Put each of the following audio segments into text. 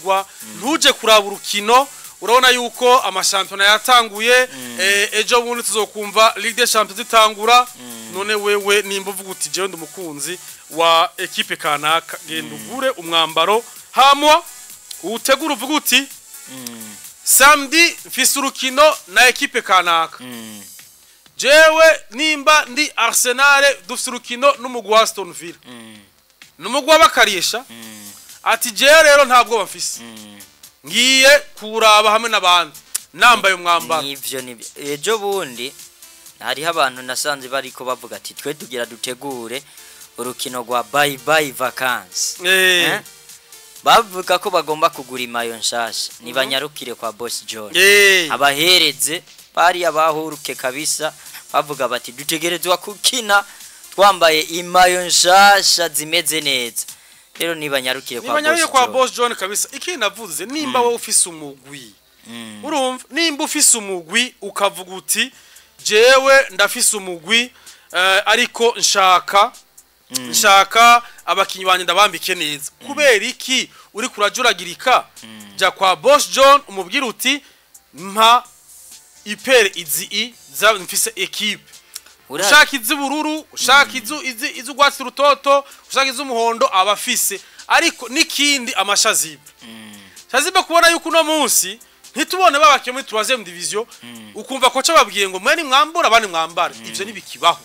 kugwa, ntuje kuraba urukino. Urabona yuko amashampiyona yatanguye, ejo bundi tuzokumva Ligue des Champions zitangura. None wewe nimba uvuga uti jewe ndi umukunzi wa ekipe kanaka, genda ugure umwambaro hamwa utegura, uvuga uti samedi mfise urukino na ekipe kanaka. Jewe nimba ndi Arsenal, dufise urukino n'umugwi wa Aston Villa, n'umugwi w'abakarisha, ati jewe rero ntabwo bamfise, ngiye kuraba hamwe n'abandi nambaye umwambaro. Nivyo, nivyo. Ejo bundi hariho abantu nasanze bariko bavuga ati twe tugira dutegure urukino rwa bye bye vacances. Eh? Bavuga ko bagomba kugura imayo nshasha, nibanyarukire kwa Boss John abahereze bariya bahuruke kabisa. Bavuga bati dutegerezwa kukina twambaye imayo nshasha zimeze neza. Rero nibanyarukire kwa Nibanyarukire Boss kwa John. Boss John kabisa. Ikindi navuze, nimba wowe ufise umugwi, urumva, nimba ufise umugwi ukavuga uti jewe ndafise umugwi, ariko nshaka abakinyi banje ndabambike neza, kubera iki uri kurajuragirika? Jya kwa Boss John, umubwire uti mpa i paire izi i za mfise équipe. Ushaka iz'ubururu, ushaka iz'urwatsi rutoto, ushaka iz'umuhondo, abafise. Ariko n'ikindi, ama chasubles, chasubles, kubona yuko uno munsi ntitubone babakiye muri troisième division, ukumva ko babwiye ngo mwe nimwambura, abandi mwambare. Ivyo ntibikibaho,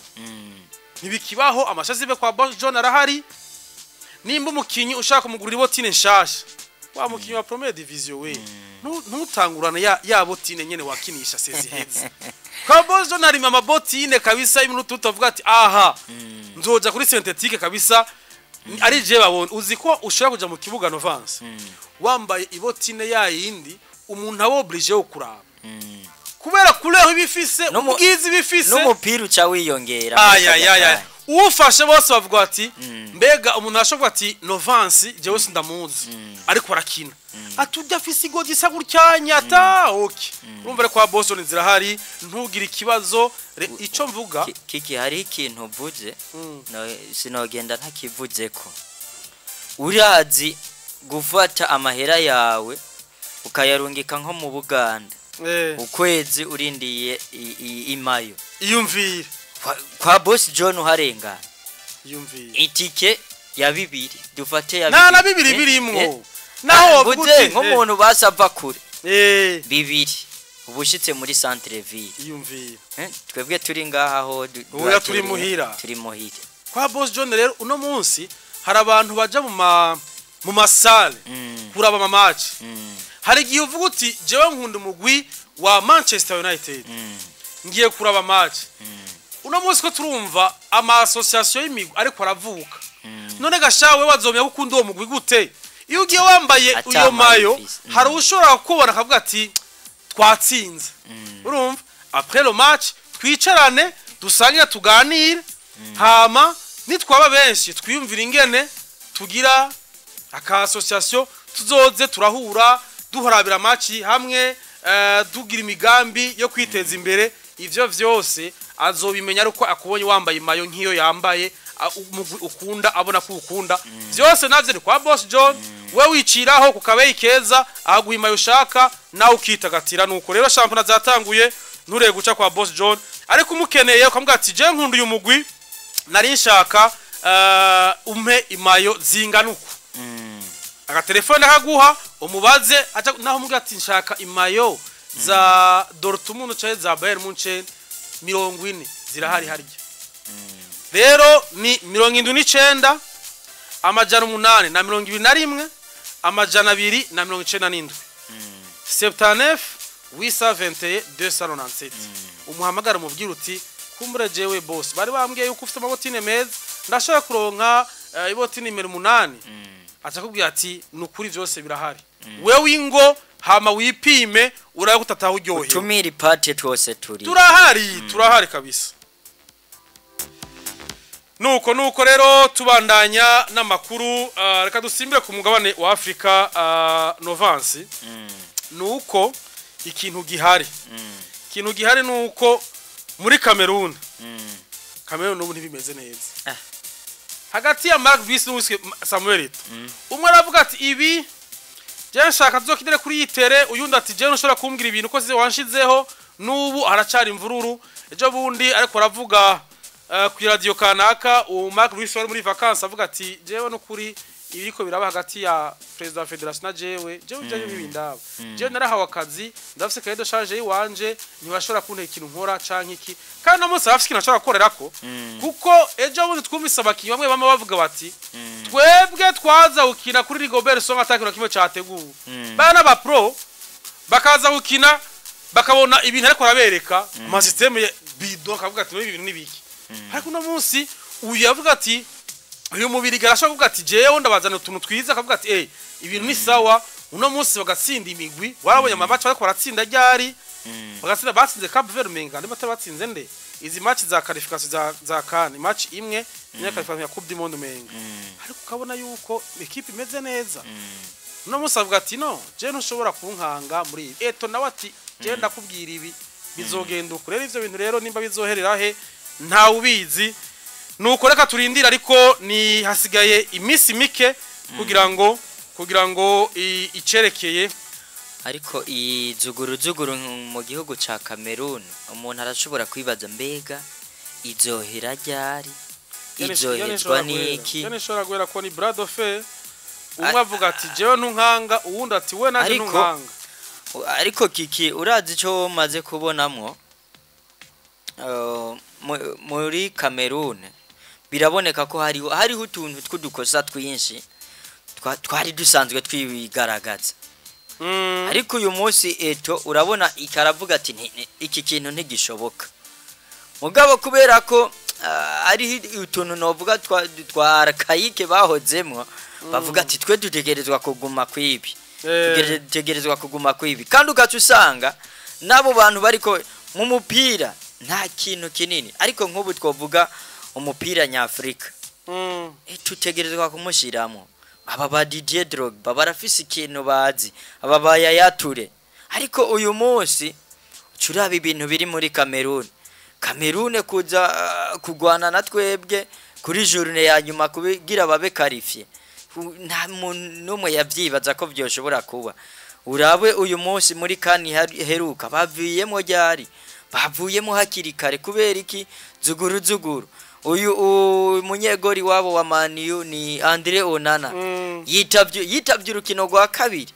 ntibikibaho. Ama chasubles kwa Boss John arahari. Nimba umukinyi ushaka kumugurira i bottine nshasha, wa mukinyi wa première division, we ntutangurane ya bottine nyene wakinisha sezi heza. Kwa Boss John harimo ama bottines kabisa ibintu tutavuga ati aha nzoja kuri synthétique kabisa ari je babona. Uzi ko ushobora kuja mu kibuga, Novance, wambaye i bottine ya yindi, umuntu aba obligé yo kuraba kubera couleur ibifise, ubwiza ibifise. N'umupira uca wiyongera. Aya ya ya ufashe bose bavuga ati mbega umuntu ashobora ati Novance jewe sindamuzi, ariko arakina, ati ujya afise igogi isa gutyanya ata okay. Urumva rero kwa Boss John zirahari, ntugire ikibazo. Ico mvuga, Kiki, hari ikintu uvuze, no, sinogenda ntakivuze ko urazi gufata amahera yawe ukayarungika nko mu Buganda, ukwezi urindiye imayo. Iyumvire. Kwa Boss John uharengana, Iyumvire. itike ya bibiri, dufate ya Na bibiri birimwo naho wovuga mvuze uti nk'umuntu basava kure, 2 ubushitse muri centre ville. Iyumvire. Twebwe turi ngaha ho Oya, turi muhira. Turi muhira. Kwa Boss John rero uno munsi hari abantu baja mu ma salles kuraba ama match. Hari igihe uvuga uti jewe nkunda umugwi wa Manchester United, ngiye kuraba match. Uno munsi ko turumva ama association y'imigwi ariko aravuka, none gashawe wazomya ko ukunda uwo mugwi gute iyo ugiye wambaye Ata uyo mayo? ufise. Hari ushobora kukubona akavuga ati twatsinze. Urumva, après le match twicarane, dusangire, tuganire, hama nitwaba benshi twiyumvira ingene tugira aka association, tuzoze turahura, duhorabira match hamwe, tugira imigambi yo kwiteza imbere. Ivyo vyose azobimenya ariko akubonye wambaye imayo nk'iyo yambaye, umugwi ukunda, abona ko ukunda. Vyose navyo ni kwa Boss John. We wiciraho ku kabeyi keza, aguha imayo ushaka, nawe ukitagatira. Nuko rero shampiyona zatanguye, nturebe guca kwa Boss John, ariko umukeneye ukamubwira ati je nkunda uyu mugwi, nari nshaka umpe imayo zingana uku, agatelefone akaguha, umubaze aca naho umubwira ati nshaka imayo za Dortmund canke za Bayern Munchen 40, zirahari harya. Rero ni 79 821 297, 79 821 297. Umuhamagara, umubwira uti kumbure jewe boss bari bambwiye yuko ufite ama bottines meza, ndashaka kuronka i bottine nimero 8. Aca kubwira ati nukuri vyose birahari, wewe ingo hama wipime urabe kutataha uryohewe. Tumira ipate twose turi. Turahari, turahari kabisa. Nuko rero tubandanya n'amakuru, reka dusimbire ku mugabane wa Afrika, Novance. Nuko ikintu gihari nuko muri Cameroon, Cameroon ubu ntibimeze neza hagati ya Mark Viss n'uwiswe Samuel Eto'o. Umwe aravuga ati ibi Je nshaka tuzokinire kuri iyi terrain. Uyundi ati: "Je ntushobora kumbwira ibintu ko size wanshizeho." N'ubu haracari imvururu. Ejo bundi ariko aravuga ku radio kanaka, uwo Mark Luis wari muri vacances, avuga ati: "Jewe n'ukuri ibiriko biraba hagati ya président wa fédération na jewe jewe ntibindaba. Jewe narahawe akazi, ndafise cahier de charge yiwanje, ntibashobora kuntera ikintu nkora canke iki." Kandi no munsi arafise ikintu ashobora gukorerako, kuko ejo bundi twumvise abakinyi bamwe bamwe bavuga bati: "Twebwe twaza gukina kuri Rigobert Song atakintu na kimwe categuwe." Bana ba pro bakaza gukina, bakabona ibintu ariko arabereka ama système ya bidon, akavuga ati: "Ibi bintu nibiki?" Ariko uno munsi uyu yavuga ati, uyu mubiri garashobora kuvuga ati: "Jewe ndabazana utuntu twiza," akavuga ati: "Ibintu ni sawa." Uno munsi bagatsinda imigwi, warabonye ama match bariko baratsinda ryari, bagatsinda, batsinze Cape Verde, umenga ndimo batsinze nde, izi match za qualification za CAN, match imwe ni qualification ya Coupe du Monde umenga, ariko ukabona yuko équipe imeze neza. Uno munsi avuga ati: "No je ntushobora kunkanga muri ibi." Eto nawe ati: "Je ndakubwira ibi bizogenda uko." Rero ivyo bintu rero nimba bizoherera he, ntawe ubizi. Nuko reka turindire, ariko ni hasigaye iminsi mike kugira ngo icerekeye. Ariko iyi zuguru mu gihugu ca Cameroon, umuntu arashobora kwibaza: mbega izohera ryari? Izohezwa n'iki? Yani ishobora guhera ko ni bras de fer. Umwe avuga ati: "Jewe ntunkanga," uwundi ati: "We nanje ntunkanga." Ariko kiki, urazi ico maze kubonamwo? Muri Cameroon biraboneka ko hariho utuntu tw'udukosa twinshi twari dusanzwe twigaragaza, ariko uyu munsi Eto urabona ikaravuga ati: "Iki kintu ntigishoboka." Mugabo kubera ko hariho utuntu novuga twa archaïque bahozemwo, bavuga ati: "Twe dutegerezwa kuguma kwibi, dutegerezwa kuguma kwibi." Kandi ugaca usanga n'abo bantu bariko mu mupira nta kintu kinini, ariko nk'ubu twovuga umupira nyafurika, tutegerezwa kumushyiramo aba ba Didier Drogba barafise ikintu bazi, aba ba Yaya Touré. Ariko uyu munsi uca uraba ibintu biri muri Cameroon. Cameroon kuza kugwana na twebwe kuri journée ya nyuma kugira babe qualifié, nta muntu n'umwe yavyibaza ko vyoshobora kuba. Urabe uyu munsi muri CAN heruka bavuyemo ryari, bavuyemo hakiri kare. Kubera iki? Zuguru zuguru. Uyu munyegori wabo wa Man U ni Andre Onana, yitavye urukino rwa kabiri,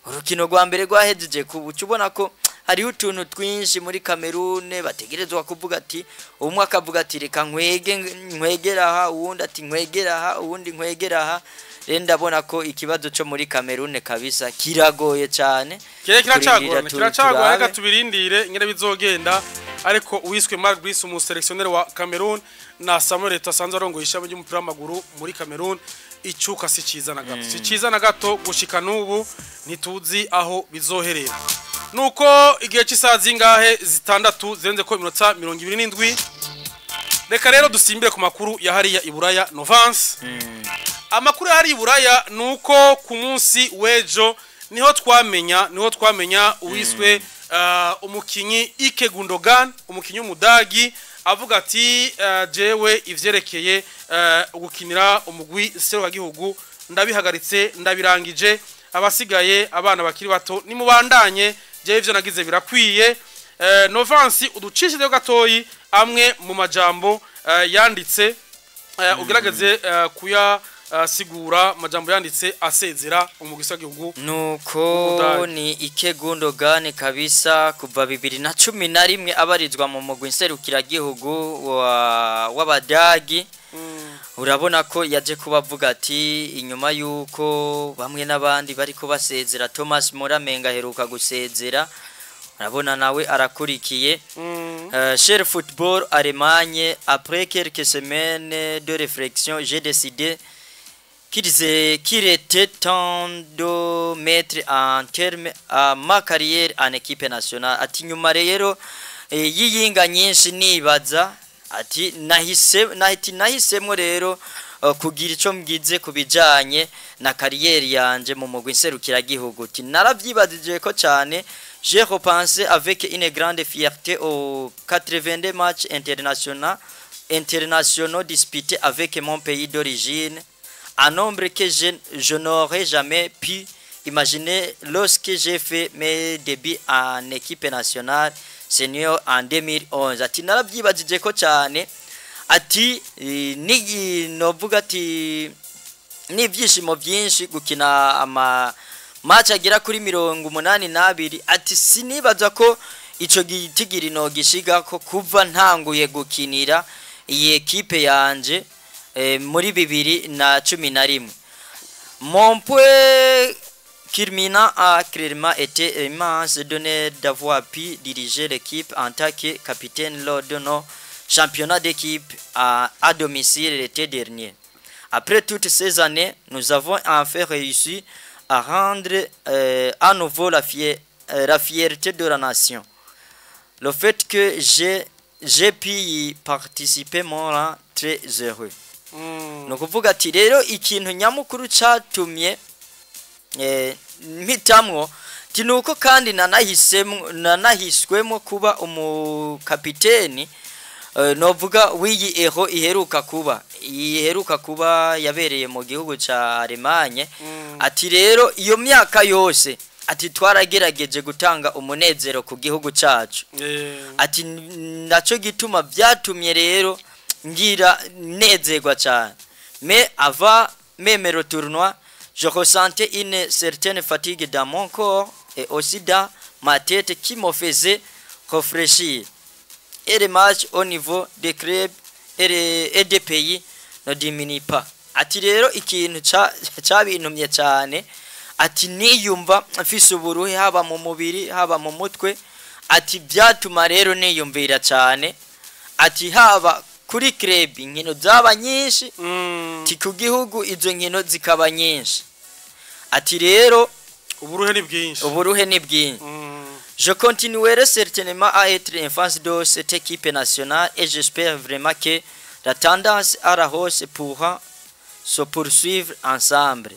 urukino rwa mbere rwahejeje kuba. Uca ubona ko hariho utuntu twinshi muri Cameroon bategerezwa kuvuga ati, umwe akavuga ati: "Reka nkwege nkwegera aha," uwundi ati: "Nkwegera aha," uwundi: "Nkwegera aha." Rero ndabona ko ikibazo cyo muri Cameroon kabisa kiragoye cyane. Kire kiracagorana. Turindira Kiracagorana. turabe. Reka tubirindire ingene bizogenda. Ariko uwiswe Marc Brys, umusélectionneur wa Cameroon, na Samuel Eto'o asanzwe arongoye ishami ry'umupira w'amaguru muri Cameroon, icuka si ciza na gato, si ciza na gato. Gushika n'ubu ntituzi aho bizoherera. Nuko igihe cy'isaha zingahe? 6 zirenze ko iminota 27. Reka rero dusimbire ku makuru ya hariya Iburaya, Novance. Amakuru ya hariya Iburaya ni uko ku munsi w'ejo niho twamenya uwiswe umukinyi Ike Gundogan, umukinyi w'Umudagi, avuga ati: "Jewe ivyerekeye gukinira umugwi serukiragihugu ndabihagaritse, ndabirangije. Abasigaye abana bakiri bato nimubandanye, jewe ivyo nagize birakwiye." Novansi, uducishizeho gatoyi amwe mu majambo yanditse, ugerageze kuyasigura, amajambo yanditse asezera umugwi w'igihugu Nuko w'Ubudagi. Ni Ike Gundogan kabisa, kuva 2011 abarizwa mu mugwi nserukiragihugu w'Abadagi. Urabona ko yaje kubavuga ati inyuma yuko bamwe n'abandi bariko basezera, Thomas Muramenga aheruka gusezera, urabona nawe arakurikiye. Cher football Allemagne, après quelques semaines de réflexion, j'ai décidé qu'il était temps de mettre un terme à ma carrière en équipe nationale. Ati nyuma rero y'iyinga nyinshi nibaza, ati nahise nahiti nahisemo rero kugira ico mbwize ku bijanye na carrière yanje mu mugwi nserukiragihugu. Ati naravyibazije ko cyane. J'ai repensé avec une grande fierté aux 82 matchs internationaux disputés avec mon pays d'origine, un nombre que je n'aurais jamais pu imaginer lorsque j'ai fait mes débuts en équipe nationale senior en 2011. Ati narabyibagije ko cyane, ati ni novuga ati n'ibyishimo byinshi gukina ama match agera kuri 82. Ati sinibaza ko ico gitigiri no gishiga ko kuva ntanguye gukinira iyi ekipe yanje muri 2011. Mon point culminant a clairement été immense donné d'avoir pu diriger l'équipe en tant que capitaine lors de nos championnats d'équipe à domicile l'été dernier. Après toutes ces années, nous avons enfin réussi à rendre à nouveau la fierté de la nation. Le fait que j'ai pu y participer me rend très heureux. Ni ukuvuga ati rero ikintu nyamukuru cyatumye mpitamwo ti nuko kandi nanahiswemo kuba umukapiteni novuga w'iyi Euro iheruka kuba yabereye mu gihugu ca Allemagne. Ati rero iyo myaka yose, ati twaragerageje gutanga umunezero ku gihugu cacu. Ati naco gituma byatumye rero ngira nezerwa cyane. Mais avant même le tournoi, je ressentais une certaine fatigue dans mon corps et aussi dans ma tête qui me faisait réfléchir, et les matchs au niveau des clubs et des pays ne diminuent pas. Ati rero ikintu cabintumye cyane, ati niyumva mfise uburuhe haba mu mubiri, haba mu mutwe. Ati byatuma rero niyumvira cyane, ati haba kuri club inkino zaba nyinshi, ti ku gihugu izo nkino zikaba nyinshi. Ati rero uburuhe ni bwinshi. Uburuhe ni bwinshi. Je continuerai certainement à être un fan de cette équipe nationale et j'espère vraiment que la tendance à la hausse pourra se poursuivre ensemble.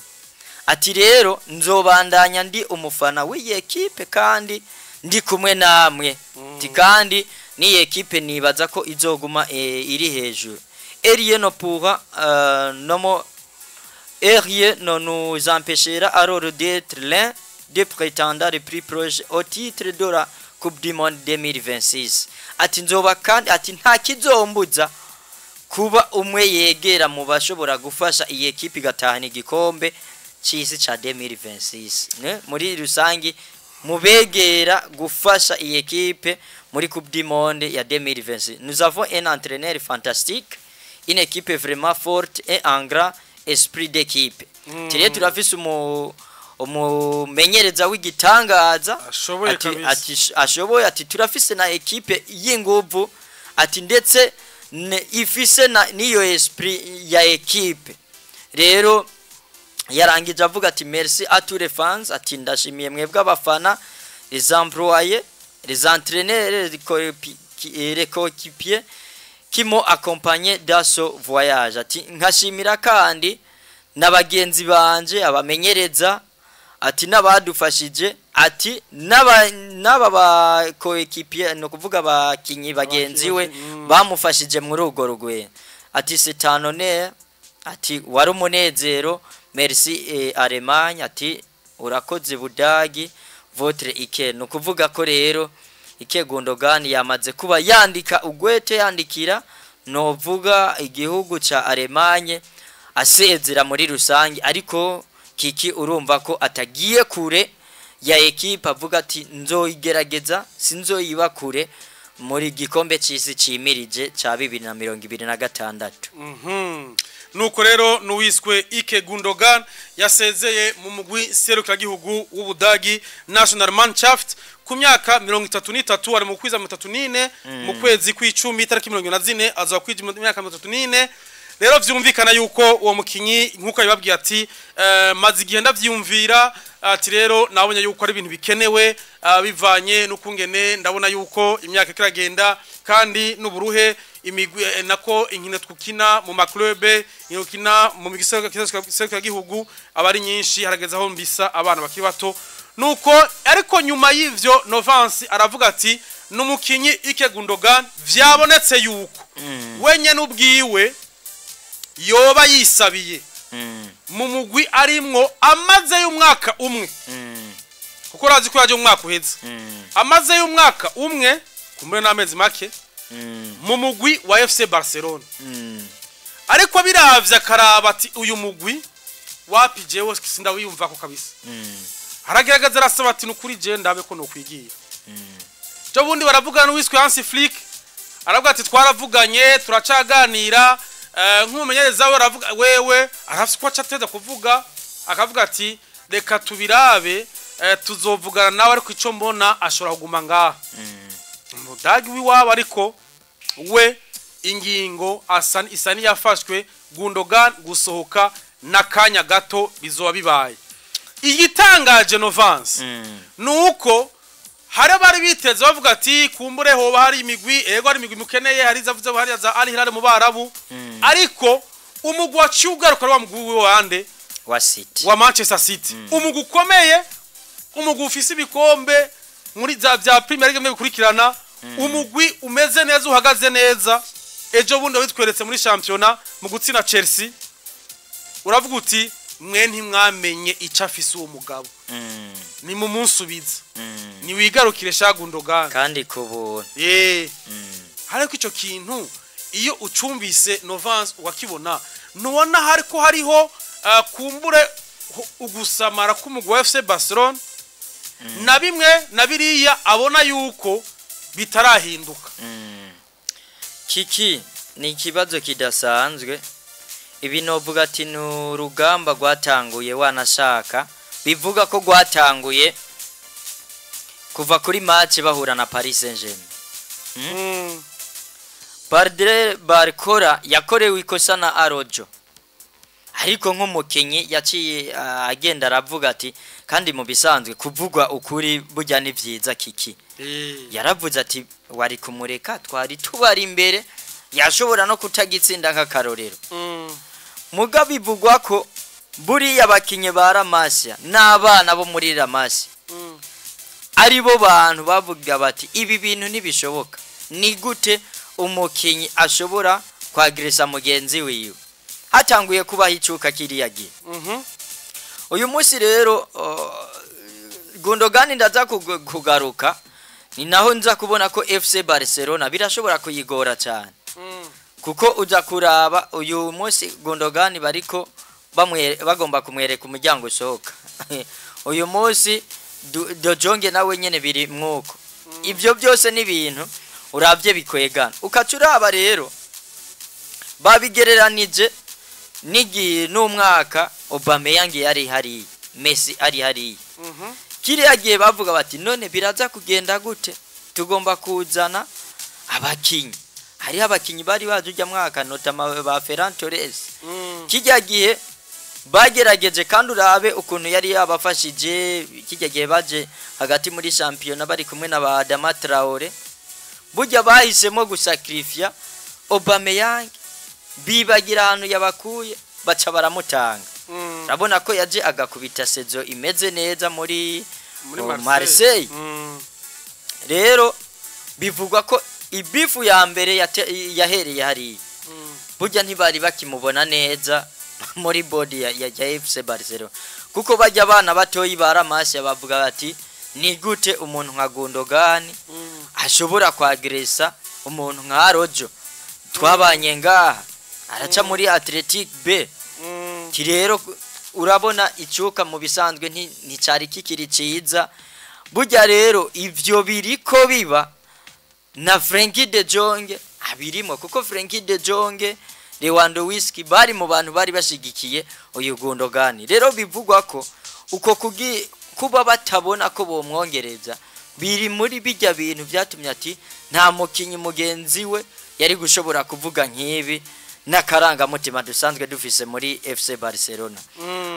Ati rero nzobandanya ndi umufana w'iyi ekipe kandi ndi kumwe namwe. Ati kandi n'iyi ekipe nibaza ko izoguma iri hejuru. Et rien ne pourra non mo- et rien ne nous empêchera alors d'être l'un des prétendants les plus proches au titre de la Coupe du Monde 2026. Ati nzoba kandi, ati nta kizombuza kuba umwe yegera mu bashobora gufasha iyi ekipe igatahana igikombe c'isi ca 2026. Ne? Muri rusangi mubegera gufasha iyi ekipe muri Coupe du Monde ya 2026. Nous avons un entraîneur fantastique, une équipe vraiment forte et un grand esprit d'équipe. Tiriye turafise umumenyereza w'igitangaza. Ashoboye. Ati, Kabisa. Ati ashoboye. Ati turafise na ekipe y'inguvu, ati ndetse ifise na niyo esprit ya ekipe. Rero yarangije avuga ati merci à tous les fans, ati ndashimiye mwebwe abafana, les employés, les entraîneurs, les coéquipiers qui m'ont accompagné dans ce voyage. Ati nkashimira kandi na bagenzi banje, abamenyereza, ati n'abadufashije, ati n'aba ba coéquipier, no kuvuga abakinyi bagenzi we bamufashije muri urwo rugendo. Ati c'est un honneur, ati wari umunezero. Merci Allemagne, ati urakoze Budagi, votre Ike. Ni ukuvuga ko rero Ike Gundogan yamaze kuba yandika ugwete, yandikira novuga igihugu ca Allemagne asezera muri rusange. Ariko kiki urumva ko atagiye kure ya ekipe, avuga ati nzoyigerageza, sinzoyiba kure muri gikombe c'isi cimirije ca 2026. Nuko rero nuwiswe Ike Gundogan yasezeye mu mugwi serukiragihugu w'Ubudagi, National Mannschaft, ku myaka 33. Ari mu kwiza 34 mu kwezi kw'icumi, itariki 24 aza kwija imyaka 34. Rero vyumvikana yuko uwo mukinyi, nkuko yababwiye ati maze igihe ndavyumvira, ati rero nabonye yuko ari ibintu bikenewe, bivanye n'ukungene ndabona yuko imyaka ikiragenda kandi n'uburuhe, imigwi nako inkino twukina mu ma club, inkino ukina mu migwi gihugu aba ari nyinshi, harageze aho mbisa abana bakiri bato. Nuko ariko nyuma y'ivyo Novance aravuga ati n'umukinyi Ike Gundogan vyabonetse yuko wenye n'ubwiwe yoba yisabiye. Mu mugwi arimwo amaze y'umwaka umwe, kuko urazi ko yaje umwaka uheze, amaze y'umwaka umwe kumbure n'amezi make mu mugwi wa FC Barcelona, ariko biravye akaraba ati uyu mugwi wapi, jewe sindawiyumvako kabisa. Aragerageza, arasaba ati nukuri je ndabe ko nokwigira. Ejo bundi baravugana n'uwiswe Hansi Flick, aravuga ati twaravuganye, turacaganira. Nk'umumenyereza we aravuga, wewe arafise ko acateza kuvuga, akavuga ati reka tubirabe, tuzovugana nawe, ariko ico mbona ashobora kuguma ngaha umudagi w'iwabo. Ariko we ingingo asa isa n'iyafashwe, Gundogan gusohoka n'akanya gato bizoba bibaye. Igitangaje, Novance, nuko hari abari biteze bavuga ati kumbure hoba hari imigwi, ego hari imigwi mukeneye, hari zavuze hari za Al Hilal mu Barabu, ariko umugwi waciye ugaruka ari wa mugwi wande? Wa City. Wa Manchester City, umugwi ukomeye, umugwi ufise ibikombe muri za bya Premier League bikurikirana, umugwi umeze neza, uhagaze neza. Ejo bundi witweretse muri championnat mu gutsinda Chelsea, uravuga uti mwe ntimwamenye ico afise uwo mugabo, ni mu munsubiza, ni wigarukire sha Gundogan. Kandi ku buntu. Ariko ico kintu iyo ucumvise, Novance, wakibona, ntubona hariko hariho kumbure ugusamara k'umugwi wa FC Barcelona na bimwe na biriya abona yuko bitarahinduka? Kiki ni ikibazo kidasanzwe. Ibi novuga ati ni urugamba rwatanguye, wanashaka bivuga ko rwatanguye kuva kuri match bahura na Paris Saint-Germain. Bradley Barcola yakorewe ikosa na Araujo, ariko nk'umukinyi yaciye agenda aravuga ati, kandi mu bisanzwe kuvugwa ukuri burya ni vyiza, Kiki. Yaravuze ati wari kumureka, twari tubari imbere, yashobora no kutagitsinda nk'akarorero. Muga bivugwa ko buriya abakinyi ba La Masia n'abana bo muri La Masia ari bo bantu bavuga bati ibi bintu ntibishoboka, ni gute umukinyi ashobora kwagresa mugenzi wiwe? Hatanguye kubaho icuka kiriya gihe. Uyu munsi rero Gundogan ndaza kugaruka, ni naho nza kubona ko FC Barcelona birashobora kuyigora cyane, kuko uza kuraba uyu munsi Gundogan bariko bagomba kumwereka umuryango usohoka. Uyu munsi De Jong nawe nyene biri mwuko. Ibyo byose ni ibintu uravye bikwegana, ukaca uraba rero babigereranije n'igihe n'umwaka Aubameyang yari hariya, Messi ari hariya. Kiriya gihe bavuga bati none biraza kugenda gute, tugomba kuzana abakinyi. Hariho abakinyi bari baje ujya mwaka, notamment ba Ferran Torres. Kijya gihe bagerageje, kandi urabe ukuntu yari yabafashije kijya gihe baje hagati muri shampiyona bari kumwe na ba Adama Traore. Burya bahisemo gusacrifier Aubameyang, bibagira ahantu yabakuye, baca baramutanga. Urabona ko yaje agakubita saison imeze neza muri muri Marseille. Rero bivugwa ko ibifu ya mbere yahereye hariya. Burya ntibari bakimubona neza muri body ya FC Barcelona, kuko bajya abana batoyi ba La Masia bavuga bati ni gute umuntu nka Gundogan ashobora kwagresa umuntu nka Rojo twabanye ngaha, araca muri Athletic B? Ti rero urabona icuka mu bisanzwe nticari kikiri ciza. Burya rero ivyo biriko biba na Frenkie de Jong abirimo, kuko Frenkie de Jong, Lewandowski bari mu bantu bari bashigikiye uyu Gundogan. Rero bivugwa ko uko kuba batabona ko bomwongereza biri muri bijya bintu byatumye ati nta mukinyi mugenzi we yari gushobora kuvuga nk'ibi n'akarangamutima dusanzwe dufise muri FC Barcelona.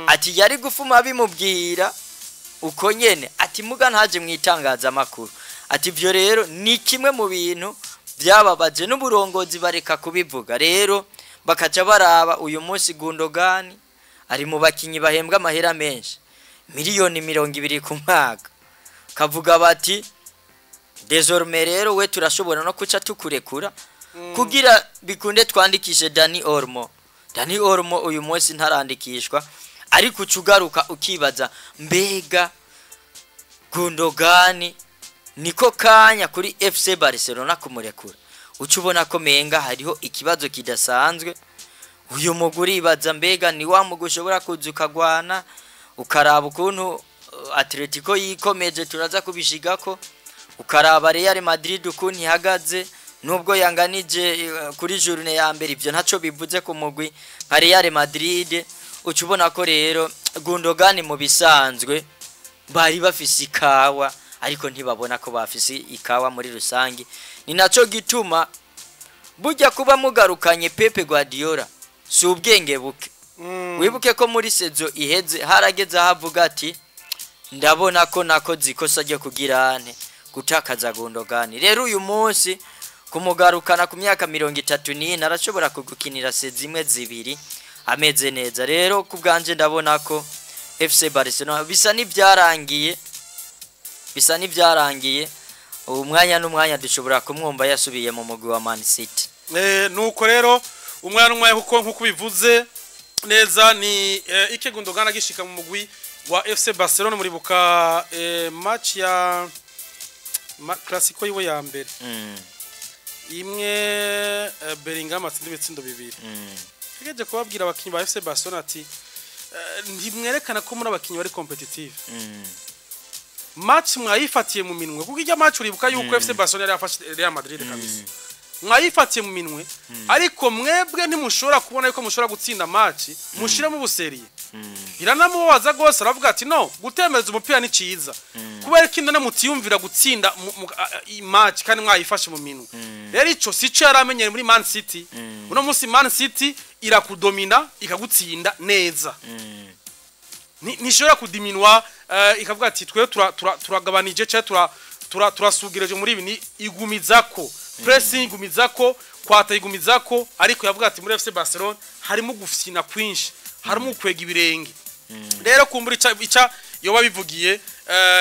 Ati yari gufuma bimubwira uko nyene, ati muga ntaje mu itangazamakuru. Ati ibyo rero ni kimwe mu bintu byababaje n'uburongozi, bareka kubivuga. Rero bakaca baraba uyu munsi Gundogan ari mu bakinyi bahembwa amahera menshi, miliyoni 20 ku mwaka, kavuga bati désormais rero we turashobora no kuca tukurekura kugira bikunde twandikishe Dani Olmo. Dani Olmo uyu munsi ntarandikishwa, ariko ucugaruka ukibaza mbega Gundogan niko kanya kuri FC Barcelona kumurekura, uca ubona ko menga hariho ikibazo kidasanzwe. Uyu mugwi uribaza mbega ni wa mugwi ushobora kuza ukagwana, ukaraba ukuntu Atletico yikomeje, turaza kubishigako, ukaraba Real Madrid ukuntu ihagaze nubwo yanganije kuri journée ya mbere, ivyo ntaco bivuze ku mugwi nka Real Madrid. Uca ubona ko rero Gundogan mu bisanzwe bari bafise ikawa, ariko ntibabona ko bafise ikawa muri rusange. Ni naco gituma burya kuba mugarukanye Pepe Guardiola si ubwenge buke. Wibuke ko muri saison iheze harageze aho avuga ati ndabona ko nakoze ikosa ryo kugira nte gutakaza Gundogan. Rero uyu munsi kumugarukana ku myaka 34 arashobora kugukinira saison imwe, zibiri ameze neza. Rero ku bwanje ndabona ko FC Barcelona bisa n'ibyarangiye, bisa n'ibyarangiye. Ubu mwanya n'umwanya dushobora kumwumva yasubiye mu mugwi wa Man City. Nuko rero umwana n'umwanya, kuko nkuko bivuze neza ni Ike Gundogan agishika mu mugwi wa FC Barcelona, muribuka match ya Clasico yiwe ya mbere, imwe Bellingham atsinda ibitsindo bibiri. Yageje kubabwira abakinyi ba FC Barcelona ati ntimwerekana ko muri abakinyi bari compétitifs. Match mwayifatiye mu minwe, kuko ijya match uribuka yuko FC Barcelona yari yafashe Real Madrid kabisa, mwayifatiye mu minwe, ariko mwebwe ntimushobora kubona yuko mushobora gutsinda match, mushiremo ubu sérieux. Biranamubabaza gose, aravuga ati no gutembereza umupira ni ciza, kubera ko indana mutiyumvira gutsinda match kandi mwayifashe mu minwe. Rero ico sico yari amenyereye muri Man City. Uno munsi Man City irakudomina, ikagutsinda neza. Ntishobora kudiminwa, ikavuga ati twe turagabanije cyangwa turasugireje muri ibi, ni igumizako pressing, igumizako kwata, igumizako. Ariko yavuga ati muri FC Barcelona harimo gufyina kwinshi, harimo kwega ibirenge. Rero kumbura ica yoba bivugiye,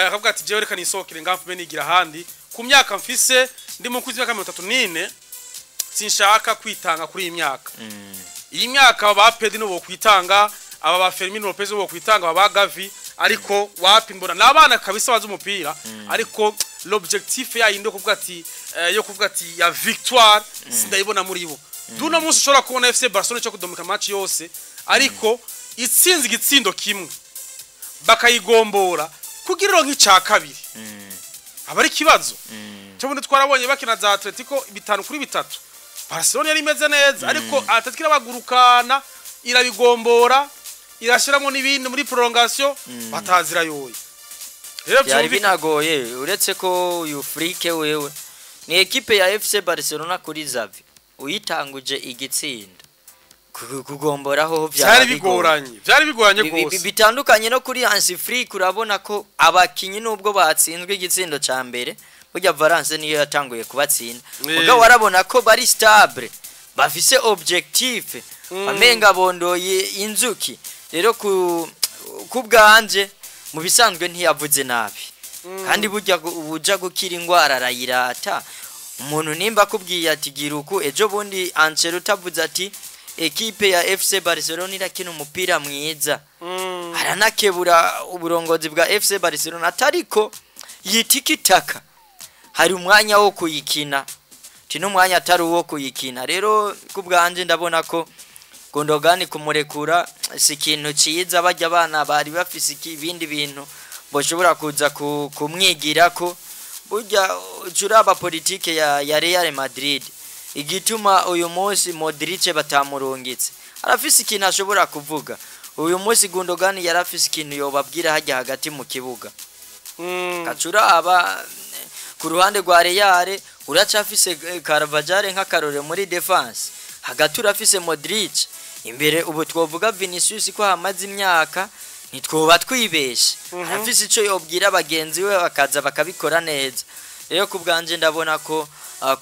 akavuga ati jewe reka nisohokere ngamfume nigira ahandi, ku myaka mfise, ndi mu kuzi myaka 34, sinshaka kwitanga kuri iyi myaka. Iyi myaka ba Pedri no kwitanga, aba ba Fermin Lopez bo kwitanga, aba ba Gavi, ariko wapi, mbona nabana kabisa bazi umupira, ariko l'objectif ya yindi kuvuga ati yo kuvuga ati ya victoire sindayibona muri bo. Duno munsi ushobora kubona FC Barcelona cyo kudomika match yose, ariko itsinze igitsindo kimwe bakayigombora kugira ironke ica kabiri, aba ari ikibazo. Cyo bundi twarabonye bakina za Atletico 5-3, Barcelona yari imeze neza, ariko Atletico irabagurukana, irabigombora, irashiramo n'ibindi muri prolongation, batazira yoye. Rero byari binagoye, uretse ko uyu Flick wewe ni ekipe ya FC Barcelona kuri Xavi uyitanguje igitsinda, kugomboraho byari bigoranye, byari bigoranye gose. Bitandukanye no kuri Hansi Flick, urabona ko abakinyi nubwo batsinzwe igitsindo ca mbere, burya Valence niyo yatanguye kubatsinda, mugabo warabona ko bari stable, bafise objectif, bamenga bondoye inzuki. Rero ku bwanje mu bisanzwe ntiyavuze nabi, kandi burya ubuja gukira ingwara arayirata. Umuntu nimba akubwiye ati gira uku, ejo bundi Ancelotti avuze ati ekipe ya FC Barcelona irakina umupira mwiza, aranakebura uburongozi bwa FC Barcelona atariko yitikitaka, hari umwanya wo kuyikina ti n'umwanya atari uwo kuyikina. Rero ku bwanje ndabona ko Gundogan kumurekura si ikintu ciza, bajya abana bari bafise ibindi bintu boshobora kuza kumwigirako. Burya uraba politike ya Real Madrid, igituma uyu munsi Modric batamurungitse, arafise ikintu ashobora kuvuga. Uyu munsi Gundogan yarafise ikintu yobabwira hajya hagati mu kibuga. Kacuraba ku ruhande rwa Real uracafise Carvajal nk'akarore muri défense, hagati urafise Modric, imbere ubu twovuga Vinicius ko hamaze imyaka, ntitwoba twibeshe, arafise ico yobwira bagenzi we bakaza bakabikora neza. Rero ku bwanje ndabona ko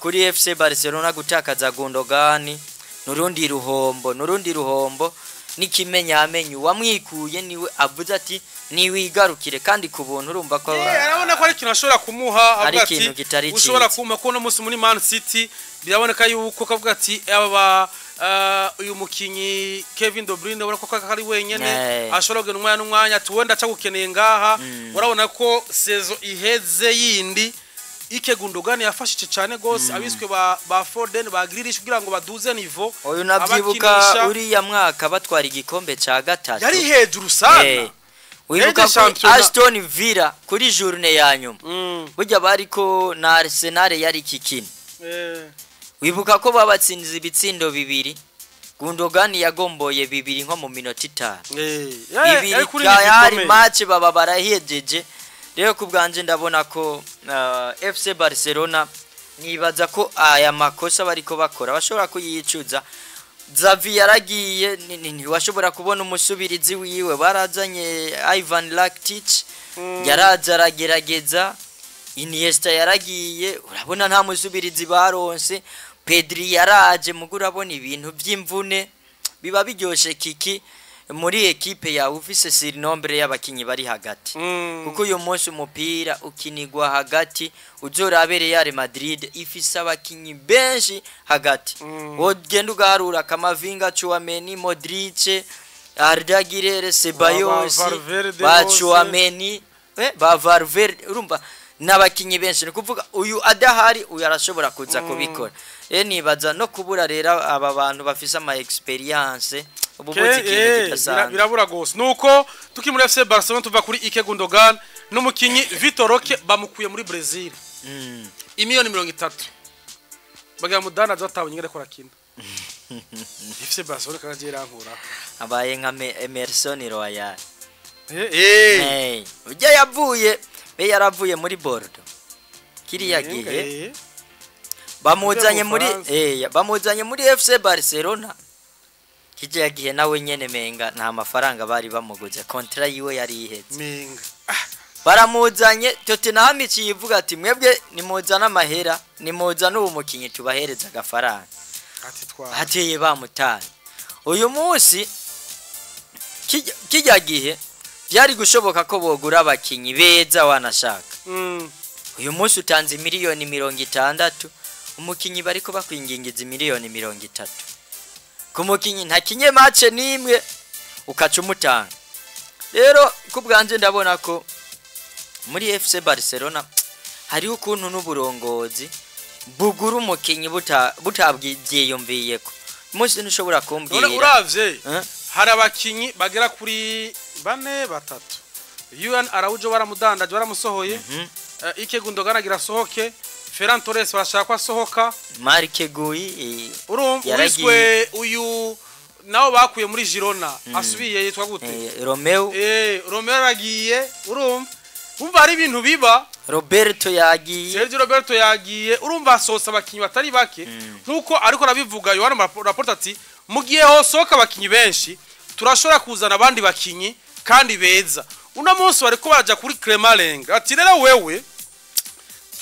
kuri FC Barcelona gutakaza Gundogan nurundi ruhombo, nurundi ruhombo n'ikimenyamenyo wamwikuye niwe avuze ati niwigarukire kandi ku buntu, urumva ko arabona ko ari ikintu ashobora kumuha, Ari avuga ati ikintu kitari ushobora ciza. kumpa ko no munsi muri Man City biraboneka yuko kavuga ati aba ba Uyu mukinyi Kevin De Bruyne ubona ko ari wenyene ashobora kugenda umwanya n'umwanya, tuwenda acagukeneye ngaha. Urabona ko saison iheze yindi Ike Gundogan yafashije cyane gose abiswe ba Foden, ba Grealish, kugira ngo baduze niveau. Uyu navyibuka abakinisha. Uriya mwaka batwara igikombe ca gatatu Yari hejuru sana. Wibuka Yari ko championnat. Aston Villa kuri journée ya nyuma burya bariko na Arsenal yari kikina. Wibuka ko babatsinze ibitsindo 2, Gundogan yagomboye 2 nko mu minota 5. 2 Yari kuri tayari niveau ikomeye. Match baba barahejeje. Rero ku bwanje ndabona ko FC Barcelona, nibaza ko aya makosa bariko bakora bashobora kuyicuza. Xavi yaragiye, ntiwashobora kubona umusubirizi wiwe. Barazanye Ivan Rakitic, yaraza aragerageza. Iniesta yaragiye, urabona nta musubirizi baronse. Pedri yaraje, mugo urabona ibintu by'imvune. Biba biryoshe kiki muri ekipe yawe ufise surnombre y'abakinyi bari hagati, kuko uyu munsi umupira ukinigwa hagati. Uzorabe Real Madrid ifise abakinyi benshi hagati. Wogenda ugaharura: Kamavinga, Tchouameni, Modric, Arda Güler, Ceballos, Ba Valverde ba bose. Tchouameni, ba Valverde. Urumva n'abakinyi benshi, ni kuvuga uyu adahari uyu arashobora kuza kubikora. Rero nibaza no kubura rero aba bantu bafise ama expérience ubu buzi ikintu kidasanzwe. Birabura gose. Nuko tukiri muri FC Barcelona, tuva kuri Ike Gundogan n'umukinyi Vitor Roque bamukuye muri Brazil, imiliyoni 30, bagira mudana batabonye ingene ko arakina. FC Barcelona karagiye irankura. Abaye nka Emerson Royal. Eh. Hey, ujya yavuye be yaravuye muri Bordeaux kiriya gihe, bamuzanye Mu muri Bufaransa. Bamuzanye muri FC Barcelona kijya gihe, nawe nyene menga nta mafaranga bari bamuguze, contrat yiwe yari ihetse. Menga. Baramuzanye, Tottenham iciye ivuga ati: "Mwebwe nimuzane amahera, nimuzane uwo mukinyi tubahereza agafaranga." Ati twa Hateye bamutaye. Uyu munsi kijya gihe byari gushoboka ko bogura abakinyi beza wanashaka. Uyu munsi utanze miliyoni 60, umukinyi bariko bakwingingiza miliyoni 30 ku mukinyi ntakinye match n'imwe, ukaca umutanga. Rero ku bwanje ndabona ko muri FC Barcelona hariho ukuntu n'uburongozi bugura umukinyi butabwiyumviyeko. Umunsi ntushobora None kumbwira uravye Eh? hari abakinyi bagera kuri bane, batatu. Juan Araujo baramudandaje, baramusohoye. Ike Gundogan agira asohoke, Ferran Torres barashaka ko asohoka. Marc Guiu Urumva yaragiye. uwiswe uyu nawo bakuye muri Girona asubiye yitwa gute? Romeo. Romeo aragiye. Urumva umva hari ibintu biba. Roberto yagiye. Sergio Roberto yagiye. Urumva hasohotse abakinyi batari bake, nkuko ariko arabivuga Yohana Laporta ati: "Mu gihe hosohoka abakinyi benshi, turashobora kuzana abandi bakinyi kandi beza." Uno munsi bariko baraja kuri Clement Lenglet, ati: "Rero wewe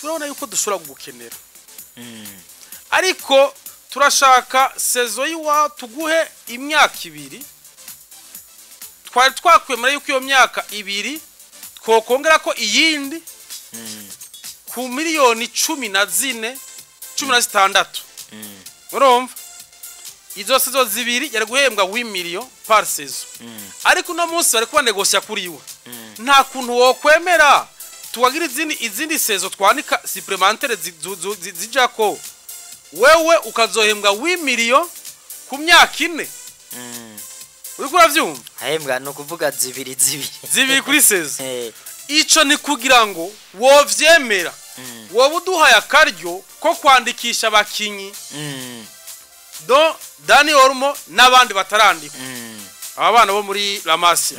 turabona yuko dushobora kugukenera, ariko turashaka saison yiwa tuguhe imyaka 2. Twari twakwemera yuko iyo myaka 2 twokongera ko iyindi ku miliyoni 14, 16." Urumva izo saison 2 yari guhembwa 8 millions par saison, ariko uno munsi bari kuba négocier kuri we. Nta kuntu wokwemera tuwagira izindi saison twandika supplémentaire zijako, wewe ukazohembwa 8 millions ku myaka 4. Uriko uravyumva? Ahembwa ni ukuvuga zibiri zibiri. 2 kuri saison. Ico ni kugira ngo wovyemera, wowe uduhaye akaryo ko kwandikisha abakinyi do Dani Olmo n'abandi batarandikwa, aba bana bo muri La Masia.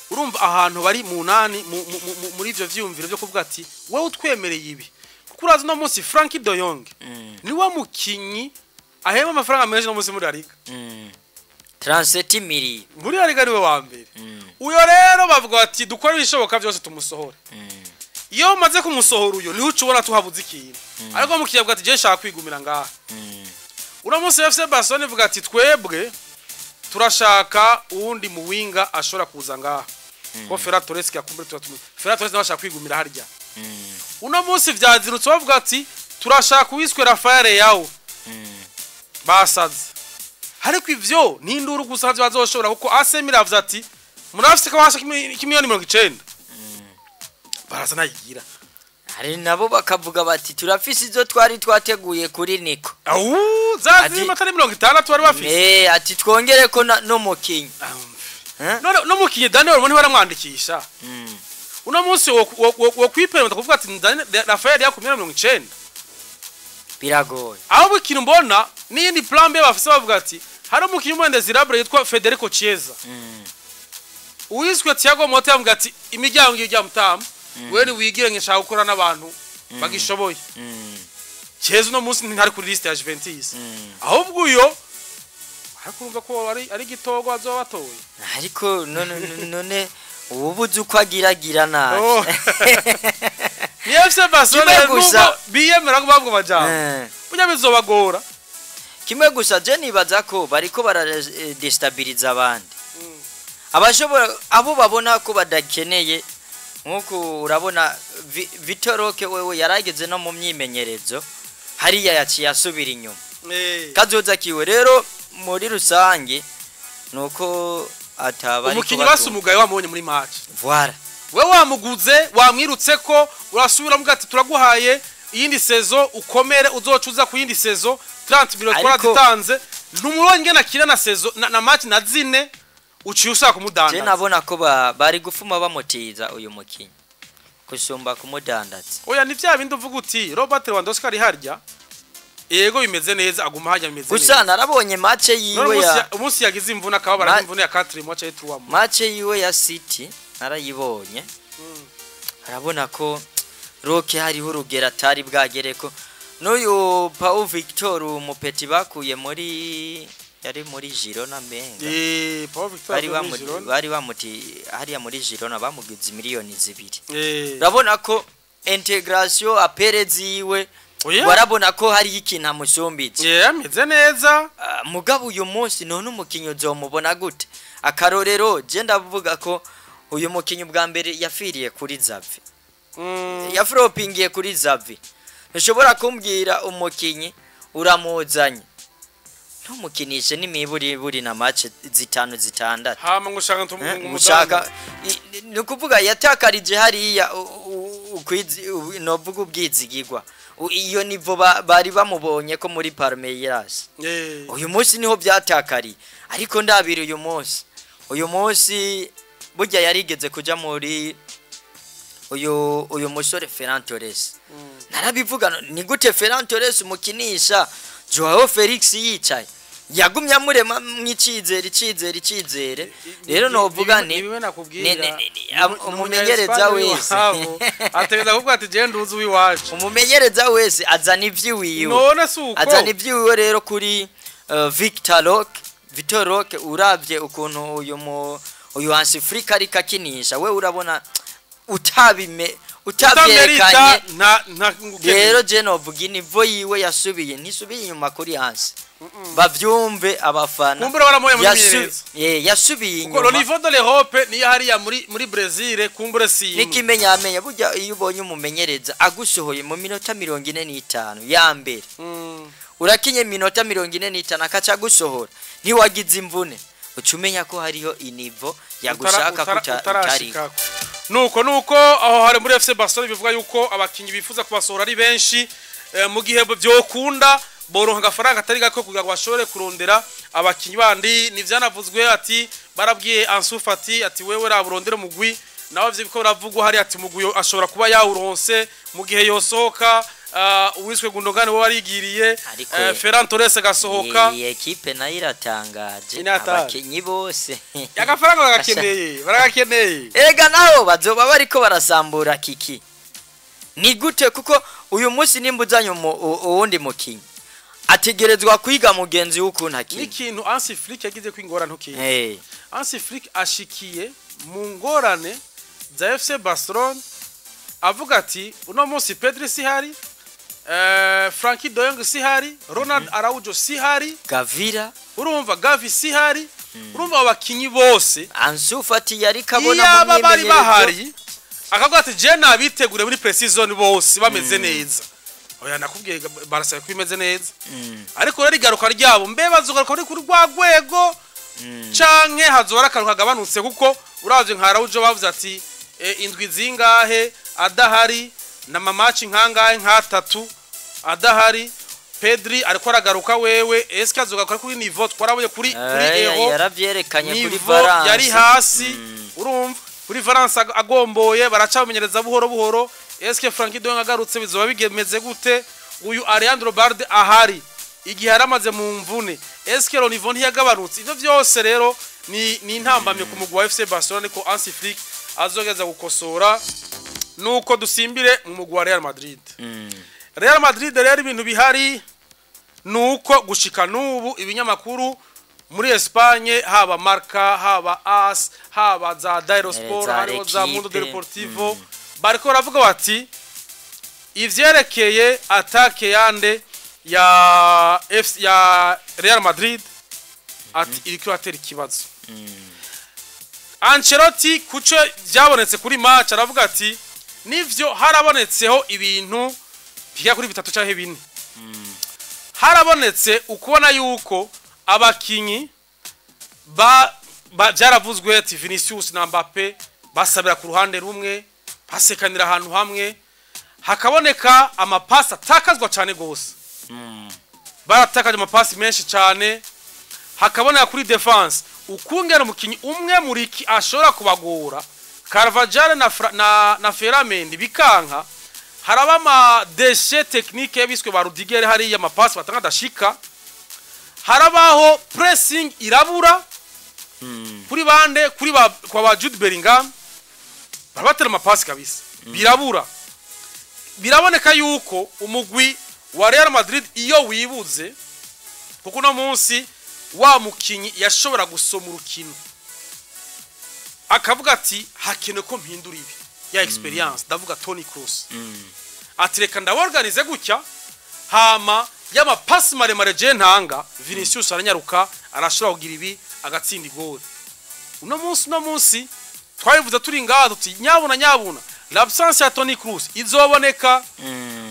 Urumva ahantu bari mu nani muri ivyo vyiyumviro byo kuvuga ati: "Wowe utwemereye ibi." Kuko urazi no munsi Frenkie de Jong niwe mukinyi ahemba amafaranga menshi no munsi muri La Liga. 37 millions. Muri La Liga niwe wa mbere. Uyo rero bavuga bati: "Dukore ibishoboka byose tumusohore." Iyo umaze kumusohora uyo, niho uca ubona tuhabuze ikintu. Ariko mukiriya avuga ati: "Je nshaka kwigumira ngaha." Uno munsi FC Barcelona ivuga ati: "Twebwe turashaka uwundi muwinga ashobora kuza ngaha ko Ferran Torres yakumbure turatumi." Ferran Torres nawe ashaka kwigumira harya. Uno munsi vyazirutse bavuga ati: "Turashaka uwiswe Rafael Leao." Basaze. Ariko ivyo ni induru gusa bazoshobora, kuko AC Milan avuze ati murafise kabasha kimiliyoni 90. Barasa nayigira. Hari nabo bakavuga bati turafise izo twari twateguye kuri Nico. Au zazima atari 60 bari bafise. Ati twongere ko no mukinyi. No no mukinyi Daniel Olmo ntibaramwandikisha. Uno munsi wo kwiperemeta kuvuga ati Rafael yakumira 90. Biragoye. Aho ikintu mbona n'iyindi plan B bafise, bavuga ati hari umukinyi umwende Zirabre yitwa Federico Chiesa. Uwiswe Thiago Motta yavuga ati imiryango ijya mutamu wewe wigire ngishaka gukora n'abantu bagishoboye. Chiesa no munsi ntari kuri liste ya Juventus. Ahubwo uyo ariko ko ari gitogo azoba batoye. Ariko none ubuze uko agiragira nabi. Ni FC Barcelona nubwo biyemera ko bavuga bajambo. Burya bizobagora. Kimwe gusa je nibaza ko bariko baradestabiliza abandi. Abashobora abo babona ko badakeneye, nkuko urabona Vitor Roque wewe yarageze no mu myimenyerezo hariya yaciye asubira inyuma. Kazoza kiwe rero muri rusange nuko ataba umukinyi basumugaye wamubonye muri match. Voilà. We wamuguze wamwirutse ko urasubira muga ati turaguhaye iyindi saison ukomere uzocuza ku yindi saison 30 millions twarazitanze, ntumubonye ngena kira na saison na match na zine uciye ushaka kumudandaza. Je nabona ko bari gufuma bamutiza uyu mukinyi kusumba kumudandaza. Oya ni vya bindi uvuga uti Robert Lewandowski ari harya yego bimeze neza aguma hajya bimeze neza. Gusa narabonye match yiwe ya umunsi yagize imvune akababara imvune ya 4 mois cyangwa 3 mois. Match yiwe ya City narayibonye. Arabona ko Roque hariho urugero atari bwagereko. N'uyu Paul Victor umupeti bakuye muri yari muri Girona menga. Paul Victor bari bamuti hariya muri Girona bamugize miliyoni 2. Urabona ko integration aperezi yiwe warabona ko hari ikintu amusumbitse. Ameze neza. Mugabo uyu munsi none umukinyi uzomubona gute? Akarorero je ndavuga ko uyu mukinyi bwa mbere yafiriye kuri Xavi. Yafropingiye kuri Xavi. Ntushobora kumbwira umukinyi uramuzanye ntumukinishe n'imiburi buri na match zitanu zitandatu. Hama ngushaka ntumushaka ni kuvuga yatakarije hariya novuga ubwizigirwa. Iyo nivo bari bamubonye ko muri Palmeiras. Uyu munsi niho byatakari. Ariko ndabira uyu munsi. Uyu munsi burya yarigeze kuja muri uyu musore Ferran Torres. Narabivuga ni gute Ferran Torres mukinisha Joao Felix yicaye. Yagumye amurema mw'icizere icizere. Rero novuga ni umumenyereza wese ategeza kuvuga ati je nduzi wiwacu. Umumenyereza wese azana ivyiwiwe. None suko azana ivyiwiwe rero kuri Victor Roque. Victor Roque uravye ukuntu uyu Hansi Flick ariko akinisha we urabona utabyerekanye. Rero je novuga inivo yiwe yasubiye ntisubiye inyuma kuri Hansi. Bavyumve abafana. Kumbura baramoye muri myimenyerezo. Yasubiye inyuma. Kuko le niveau de l'Europe ni hariya muri Brazil kumbure si. Nikimenya amenya burya iyo ubonye umumenyereza agusohoye mu minota 45 ya mbere. Urakinye minota 45 akaca gusohora. Ntiwagize imvune. Ucumenya ko hariho inivo yagushaka kutarashika. Nuko aho hari muri FC Barcelona bivuga yuko abakinyi bifuza kubasohora ari benshi mu gihe byokunda boronka agafaranga atari gako kugira ngo bashobore kurondera abakinyi bandi. Ni vyanavuzwe ati barabwiye Ansu Fati ati wewe raburondera mugwi nawe vyo biko biravugwa hari ati mugwi ashobora kuba yawuronse mu gihe yosohoka. Uwiswe Gundogan we warigiriye, Ferran Torres agasohoka. Iyi equipe nayo iratangaje abakinyi bose agafaranga baragakeneye. Erega naho bazoba bariko barasambura kiki ni gute, kuko uyu munsi nimbuzanye uwundi mukinyi ategerezwa kwiga mugenzi w'ukuntu akina. N'ikintu Hansi Flick yagize kwingorane ntukiye. Hansi Flick ashikiye mu ngorane za FC Barcelona avuga ati uno munsi Pedri sihari, Frankie de Jong sihari, Ronald Araujo sihari, Gavira urumva Gavi sihari, urumva abakinyi bose Ansu Fati yari kabona mu bari bahari akavuga ati je nabitegure muri pre-season bose bameze neza. Oya, nakubwiye barasaba ko imeze neza, ariko rero igaruka ryabo, mbe bazogaruka kuri rwa rwego canke hazora akantu kagabanutse? Kuko uravye nka Araujo, bavuze ati indwi zingahe adahari na ma match nkangahe, nk'atatu adahari. Pedri ariko aragaruka wewe, eske azogaruka kuri niveau twarabonye kuri Euro? Yaravyerekanye kuri Niveau Valence. yari hasi, urumva kuri Valence agomboye baracamenyereza buhoro buhoro. Eske Frenkie de Jong agarutse bizoba bigemeze gute? Uyu Alejandro Balde ahari igihe yaramaze mu mvune, eske le niveau ntiyagabanutse? Ivyo vyose rero ni intambamye ku mugwi wa FC Barcelona, niko Hansi Flick azogeza gukosora. Nuko dusimbire mu mugwi wa Real Madrid. Real Madrid rero, ibintu bihari nuko gushika n'ubu ibinyamakuru muri Espagne, haba Marca, haba AS, haba za Diario Sport, za hariho za Mundo L'Equipe. Deportivo, bariko baravuga bati ivyerekeye attaque yande ya FC ya Real Madrid, ati iriko iratera ikibazo. Ancelotti kuco byabonetse kuri match, aravuga ati nivyo, harabonetseho ibintu bigera kuri bitatu canke bine. Harabonetse ukubona yuko abakinyi ba byaravuzwe ati Vinicius na Mbappe basabira ku ruhande rumwe, basekanira ahantu hamwe, hakaboneka amapasi atakazwa cyane gose, baratakaje amapasi menshi cyane. Hakaboneka kuri défense ukungera umukinyi umwe muriki ashobora kubagora, Carvajal na Ferland bikanka, haraba ama déchets techniques biswe ba Rudiger hariya, amapasi batanga adashika, harabaho pressing irabura kuri bande, kuri ba kwa ba Jude Bellingham, barabatera amapasi kabisa birabura. Biraboneka yuko umugwi wa Real Madrid iyo wibuze, kuko uno munsi wa mukinyi yashobora gusoma urukino akavuga ati hakenewe ko mpindura ibi, ya expérience, ndavuga Toni Kroos, ati reka ndaworganize gutya, hama y'amapasi maremare je ntanga, Vinicius aranyaruka, arashobora kugira ibi, agatsinda igori. Uno munsi twabivuze turi ngaha tuti nyabuna nyabuna, l'absence ya Toni Kroos izoboneka.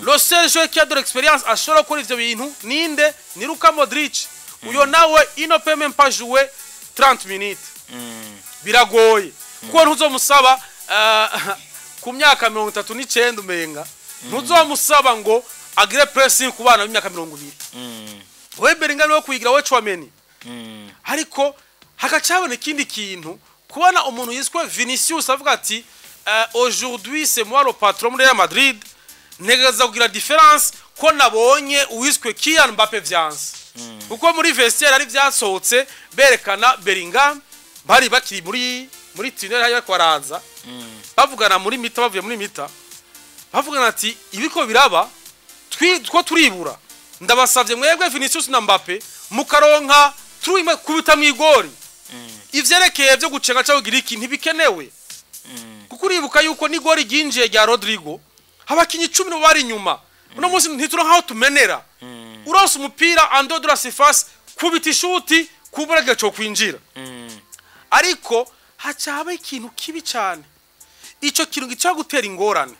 Le seul joueur qui a de l'expérience ashobora gukora ivyo bintu ninde? Ni Luka Modric. Uyo nawe il ne peut même pas jouer 30 minutes, biragoye, kuko ntuzomusaba ku myaka 39, umenga ntuzomusaba ngo agire pressing ku bana b'imyaka 20. We Bellingham wo kwigira, we Tchouameni. Ariko hagaca ikindi kintu, kubona umuntu yiswe Vinicius avuga ati aujourd'hui c'est moi le patron muri Real Madrid, ntegereza kugira différence, ko nabonye uwiswe Kylian Mbappe vyanse, kuko muri vestiaire ari vyasohotse berekana Bellingham bari bakiri muri tunnel hari bariko baraza bavugana muri mi-temps, bavuye muri mi-temps bavugana ati ibiko biraba two turibura, ndabasavye mwebwe Vinicius na Mbappe mukaronka turime kubita mu igori, ivyerekeye byo gucenga cyangwa kugira iki ntibikenewe. Kuko uribuka yuko n'igori ryinjiye rya Rodrigo, abakinyi 10 nibo bari inyuma. Uno munsi ntituronka aho tumenera, uronse umupira en dehors de la surface, kubita ishuti kubura gaco kwinjira. Ariko haca haba ikintu kibi cyane, ico kintu gica gutera ingorane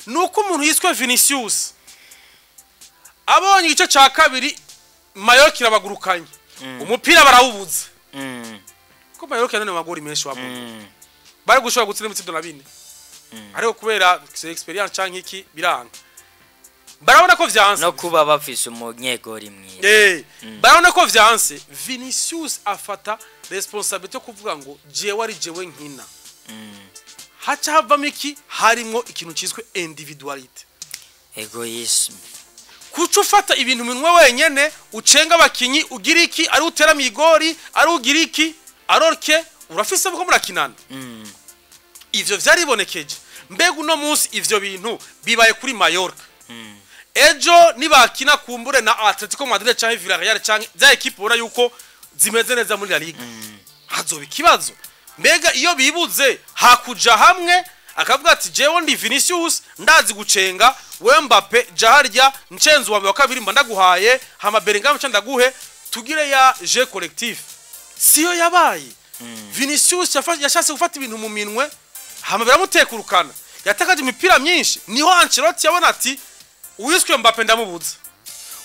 nuko umuntu yiswe Vinicius abonye igice ca kabiri Mallorca irabagurukanye, umupira barawubuze, ko Mallorca none magori menshi wabonye bari gushobora gutsinda ibitsindo na bine, ariko kubera expérience canke iki biranga, barabona ko vyanse. No kuba bafise umunyegori mwiza. Barabona ko vyanse, Vinicius afata responsabilité yo kuvuga ngo jewe ari jewe nkina. Haca havamo iki? Harimwo ikintu cyiswe individualité, égoïsme. Kuca ufata ibintu minwe wenyene, ucenga abakinyi, ugira iki, ari utera migori, ari ugira iki, alors que urafise uko murakinana. Ivyo vyaribonekeje. Mbega uno munsi ivyo bintu bibaye kuri Mallorca, ejo nibakina kumbure na Atletico Madrid canke Villarreal canke za équipe ubona yuko zimeze neza muri La Liga, hazoba ikibazo. Mbega iyo bibuze hakuja hamwe akavuga ati jewe ndi Vinicius, ndazi gucenga, we Mbappe ja harya, ncenzi wawe wa kabiri mba ndaguhaye, hama Bellingham ca ndaguhe, tugire ya jeu collectif. Siyo yabaye. Vinicius yashatse gufata ibintu mu minwe, hama biramutekurukana, yatakaje imipira myinshi. Niho Ancelotti yabona ati Uwiswe Mbappe ndamubuze,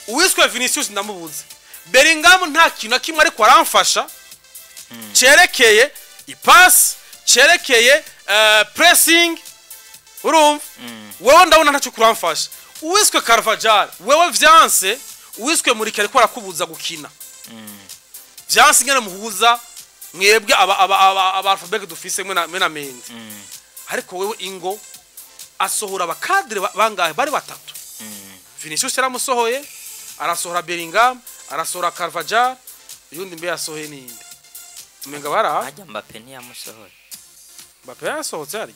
uwiswe Vinicius ndamubuze, Bellingham nta kintu na kimwe ariko aramfasha cerekeye ipasi, cerekeye pressing. Urumva, wewe ndabona ntacyo kuramfasha. Uwiswe Carvajal, wewe vyanse. Uwiswe Muriki ariko arakubuza gukina, vyanse ingene muhuza mwebwe aba alphabet dufise mwe na Mendy. Ariko wewe ingo asohora aba cadres bangahe? Bari batatu. Vinicius yaramusohoye, arasohora Bellingham, arasohora Carvajal, uyundi mbe yasohoye ninde? Umenga bara Hajya Mbappe ntiyamusohoye. Mbappe yasohotse harya,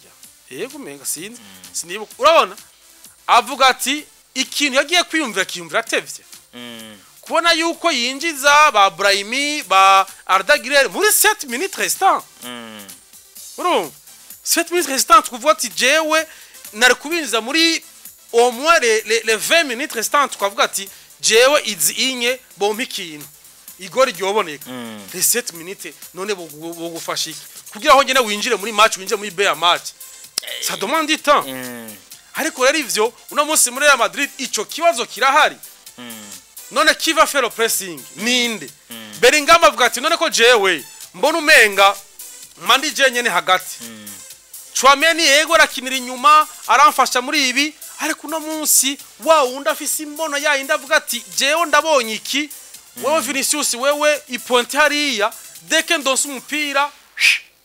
yego, umenga sinzi, sinibuka. Urabona, avuga ati ikintu yagiye kwiyumvira, akiyumvira atevye kubona yuko yinjiza ba Brahimi, ba Arda Güler muri 7 minutes restant. Urumva, 7 minutes restantes, kuvuga ati jewe nari kubinjiza muri au moins les 20 minutes restantes, tukavuga ati jewe izi inye bompa ikintu, igori ryoboneka. Les 7 minutes none bogufasha iki kugira aho ngene winjire muri match, winjire muri BA match? Ça demande du temps. Ariko rero ivyo uno munsi muri Real Madrid ico kibazo kirahari. None qui va faire le pressing ninde? Bellingham avuga ati none ko jewe mbona umenga mandi je nyene hagati. Tchouameni yego arakinira inyuma, aramfasha muri ibi, ariko uno munsi wa wundi afise imbono yayindi avuga ati jewe ndabonye iki, wewe Vinicius, wewe ipointe hariya, dès que ndonse umupira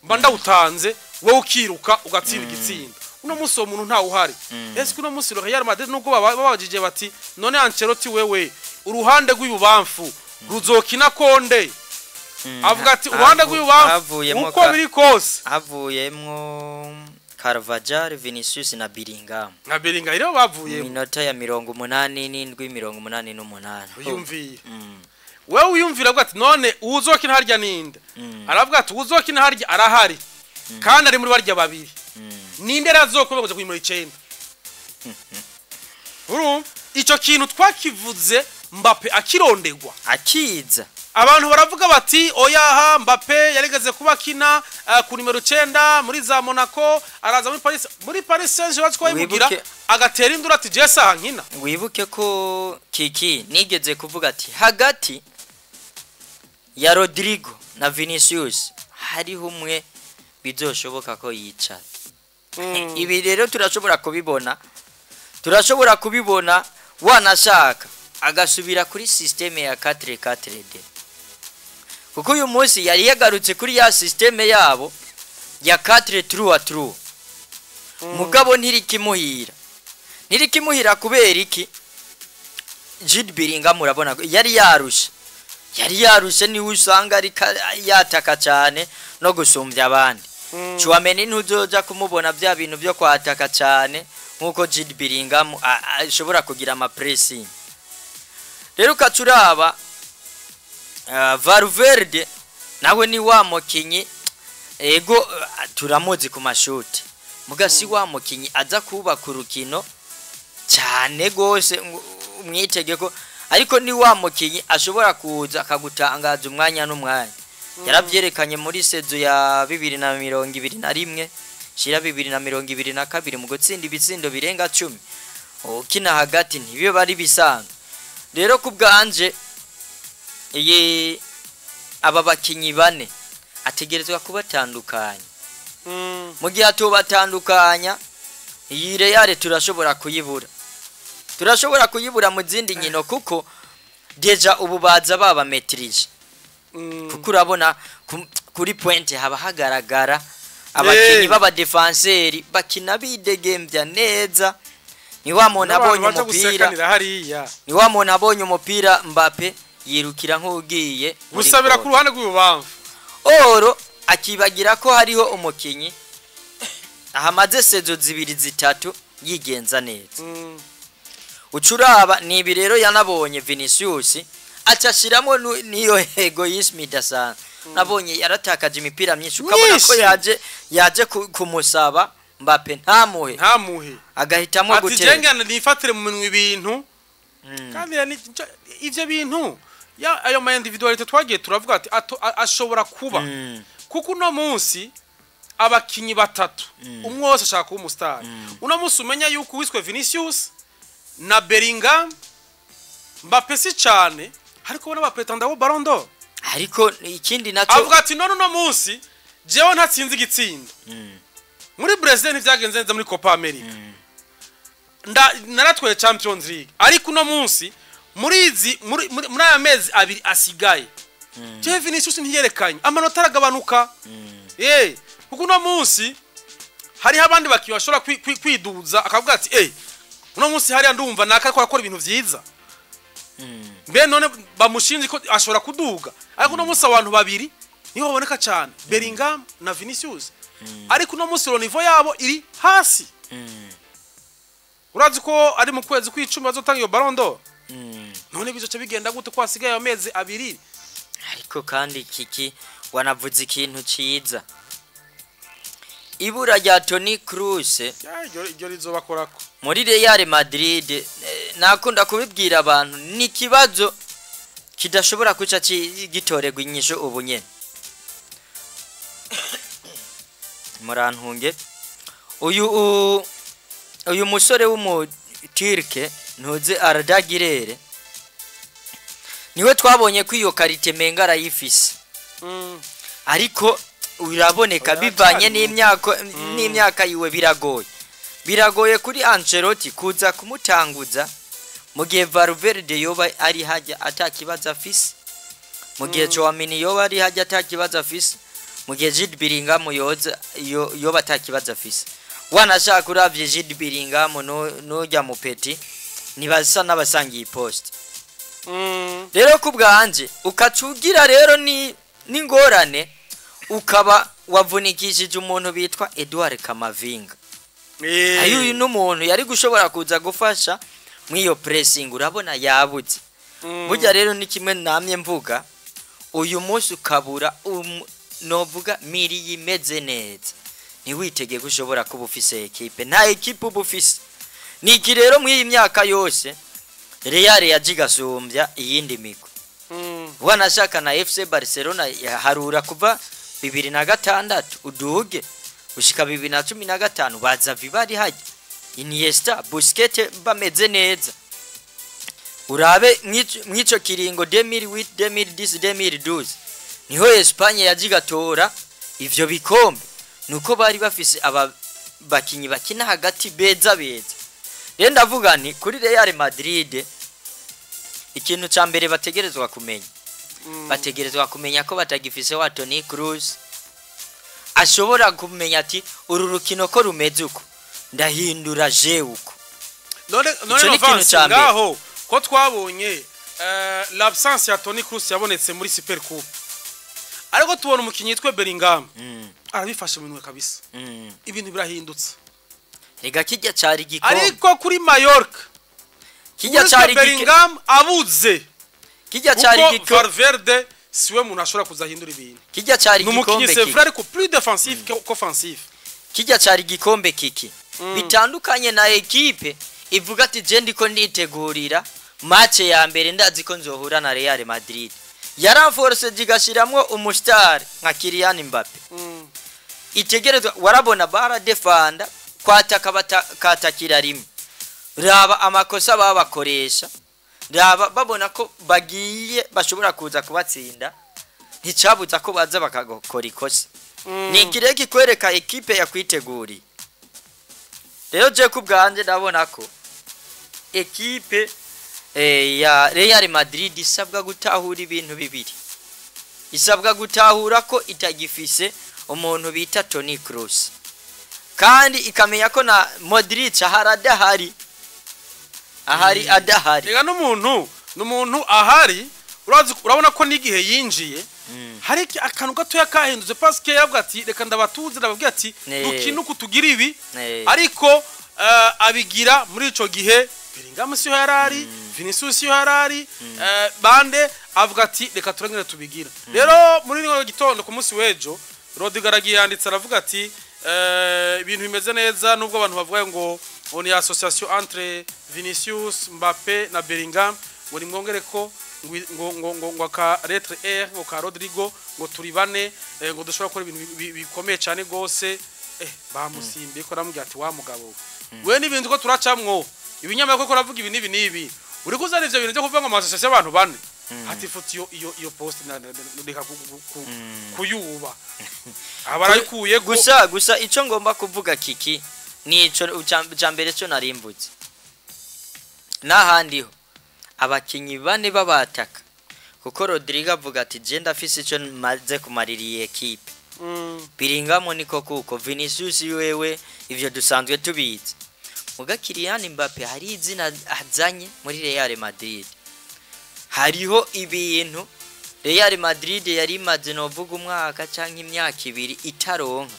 mba ndawutanze, wewe ukiruka ugatsinda igitsinda. Uno munsi uwo muntu ntawe uhari. Ese uno munsi Real Madrid, nubwo babajije bati none Ancelotti, wewe uruhande rw'ibubamfu ruzokina konde? Avuga ati uruhande rw'ibubamfu Havuyemo uko biri kose havuyemwo Carvajal, Vinicius na Bellingham. Nka Bellingham rero bavuyemo. Minota ya 87, 88. Uyumviye wewe, uyumvira avuga ati none uwuzokina harya ninde? Aravuga ati uwuzokina harya arahari kandi ari muri barya babiri. Ninde rero azokuba kuja kuri 9? Urumva, ico kintu twakivuze Mbappe akirondegwa. Akiza. Abantu baravuga bati oyaha, Mbappe yarigeze kuba akina ku nimero 9 muri za Monaco, araza muri Paris Saint-Germain twayimugira agatera induru ati je saha nkina. Wibuke ko Kiki nigeze kuvuga ati hagati ya Rodrigo na Vinicius hariho umwe bizoshoboka ko yicara. Ibi rero turashobora kubibona wanashaka agasubira kuri système ya 4-4-2, kuko uyu munsi yari yagarutse kuri ya système yabo ya 4-3-3. Mugabo ntirikimuhira. Kubera iki? Jude Bellingham murabona ko yari yarushe, niwe usanga ariko yataka cyane no gusumbya abandi. Tchouameni ntuzoja kumubona bya bintu byo kwataka cyane nkuko Jude Bellingham ashobora kugira ama pressing. Rero ukacuraba Valverde nawe ni wa mukinyi, ego, turamuzi ku mashuti, muga si wa mukinyi aza kubaka urukino cyane gose umwitege ko, ariko ni wa mukinyi ashobora kuza akagutangaza umwanya n'umwanya. Yaravyerekanye muri saison ya 2021 shira 2022 mu gutsinda ibitsindo birenga 10 ukina hagati, ntibibe bari bisanzwe. Rero ku bwanje iyi aba bakinyi bane ategerezwa kubatandukanya. Mu gihe atobatandukanya, iyi Real turashobora kuyibura mu zindi nkino, kuko déjà ubu baza babametirije, kuko urabona kuri pointe haba hagaragara abakinyi b'abadefanseri bakina bidegembya neza. Ni wa muntu N'abantu abonye baja umupira gusekanira hariya. Ni wa muntu abonye umupira, Mbappe yirukira nk'ugiye muri gusabira goal. Ku ruhande rw'ibubamfu. Oro akibagira ko hariho umukinyi ahamaze saison zibiri, zitatu yigenza neza. Ucuraba ni ibi rero yanabonye Vinicius aca ashiramo niyo égoïsme idasanzwe. Nabonye yaratakaje imipira myinshi, ukabona ko Myinshi. yaje kumusaba Mbappe ntamuhe, ntamuhe, agahitamo ati gutera. Jengana nifatire mu minwe ibintu. Kandi ivyo bintu ya ayo ma individualité twagiye turavuga ati ashobora kuba, kuko uno munsi abakinyi batatu umwe wese ashaka kuba umustar. Uno munsi umenya yuko uwiswe Vinicius Na Bellingham, Mbappe si cyane, ariko bona bapretenda bo Ballon d'Or. Ariko ikindi naco, avuga ati: "None uno munsi jewe ntatsinze igitsinda muri Brazil, ntivyagenze neza muri Copa America, nda naratwaye Champions League, ariko uno munsi muri izi muri aya mezi 2 asigaye, jewe Vinicius ntiyerekanye, amanota aragabanuka." Kuko uno munsi hariho abandi bakinnyi bashobora kwiduza, akavuga ati: "Uno munsi hariya ndumva naka ariko arakora ibintu vyiza." Mbe none bamushinje ko ashobora kuduga? Ariko uno munsi abantu babiri niho baboneka cyane, Bellingham na Vinicius, ariko uno munsi le niveau yabo iri hasi. Urazi ko ari mu kwezi kw'icumi bazotanga iyo Ballon d'Or. None bizoca bigenda gute ko hasigaye amezi 2? Ariko kandi kiki wanavuze ikintu ciza, ibura rya Toni Kroos Ya, iryo rizobakorako. muri Real Madrid. Nakunda kubibwira abantu, ni ikibazo kidashobora kuca gitorerwa inyishu ubu nyene. Murantunge, uyu musore w'umutirke ntuzi Arda Güler, niwe twabonye ko iyo qualité menga arayifise, ariko uraboneka Oya, bivanye cyane. n'imyaka yiwe, biragoye kuri Ancelotti kuza kumutanguza mu gihe Valverde yoba ari hajya atakibazo afise, mu gihe Tchouameni yoba ari hajya atakibazo afise, mu gihe Jude Bellingham yoza yoba atakibazo afise. Wanashaka uravye Jude Bellingham nujya mu petit, ntibasa n'abasangiye poste. Rero ku bwanje ukacugira rero ni n'ingorane, ukaba wavunikishije umuntu bitwa Edouard Camavinga. Ayo uyu n'umuntu yari gushobora kuza gufasha mw'iyo pressing, urabona yabuze. Burya rero ni kimwe namye mvuga, uyu munsi ukabura novuga milieu imeze neza, ntiwitege ko ushobora kuba ufise équipe. Nta équipe uba ufise. Ni iki rero, mw'iyi myaka yose Real yaje igasumbya iyindi migwi, wanashaka na FC Barcelona, harura kuva 2006 uduge ushika 2015, baza bari hajya Iniesta, Busquets bameze neza. Urabe mw'ico kiringo 2008, 2010, 2012, niho Espagne yaje igatora ivyo bikombe, nuko bari bafise aba bakinyi bakina hagati beza beza. Rero ndavuga nti kuri Real Madrid, ikintu ca mbere bategerezwa kumenya, bategerezwa kumenya ko batagifise wa Toni Kroos ashobora kumenya ati: "Uru rukino ko rumeze uko, ndahindura je uko." None Ico ni ikintu Novansi, ca mbere. ngaho ko twabonye l'absence ya Toni Kroos yabonetse muri Super Coupe, ariko tubona umukinyi yitwa Bellingham arabifashe mu minwe kabisa, ibintu birahindutse. Rega kijya cari igikombe. Ariko kuri Mallorca, kijya uretse cari Bellingham abuze, kijya cari kuko igikombe. Valverde siwe muntu ashobora kuzahindura ibintu. Kijya cari Ni umukinyi, igikombe c'est kiki. vrai, ariko plus défensif qu'offensif. Kijya cari igikombe kiki, bitandukanye na équipe ivuga ati: "Je ndiko nditegurira match ya mbere, ndazi ko nzohura na Real Madrid." Yaranforce igashiramwo umustar nka Kylian Mbappe. Itegerezwa, warabona baradefanda, kwataka bakatakira rimwe. Raba amakosa babakoresha, raba babona ko bagiye bashobora kuza kubatsinda, nticabuza ko baza bakagakora ikosa. Ni ikirere kikwereka équipe yakwiteguriye. Rero je ku bwanjye ndabona ko équipe ya Real Madrid isabwa gutahura ibintu bibiri: isabwa gutahura ko itagifise umuntu bita Toni Kroos, kandi ikamenya ko na Modric ahari adahari, ahari adahari. Rega n'umuntu ahari, urazi, urabona ko n'igihe yinjiye hari akantu gatoya kahindutse, parce que yavuga ati: "Reka ndabatuze, ndababwira ati dukine uku, tugira ibi." Ariko abigira muri ico gihe Bellingham siho yarari, Vinicius siho yarari, bande avuga ati: "Reka turengere tubigira." Rero muri rino gitondo ku munsi w'ejo, Rodrigo aragiye yanditse, aravuga ati ibintu bimeze neza, nubwo abantu bavuga ngo ni association entre Vinicius, Mbappe na Bellingham, ngo nimwongere ko ngo aka lettre R, ngo ka Rodrigo, ngo turi bane, ngo dushobora gukora ibintu bikomeye cyane gose. Bamusimbiye ko aramubwira ati: "Wa mugabo we, n'ibintu ko turacamwo." Ibinyamakuru ko ravuga ibi n'ibi n'ibi, uri kuzana ivyo bintu byo kuvuga ngo ama association y'abantu bane, ati ifoto iyo post reka kuyuba abarayikuye ko. Gusa ico ngomba kuvuga kiki ni ico ca mbere cyo narimvutse n'ahandi ho abakinyi bane babataka, kuko Rodrigo avuga ati: "Je ndafise ico maze kumarira iyi ekipe." Bellingham niko kuko Vinicius wewe ivyo dusanzwe tubizi, muga Kylian Mbappe hari izina azanye muri Real Madrid, hariho ibintu Real Madrid yari imaze novuga umwaka canke imyaka 2 itaronka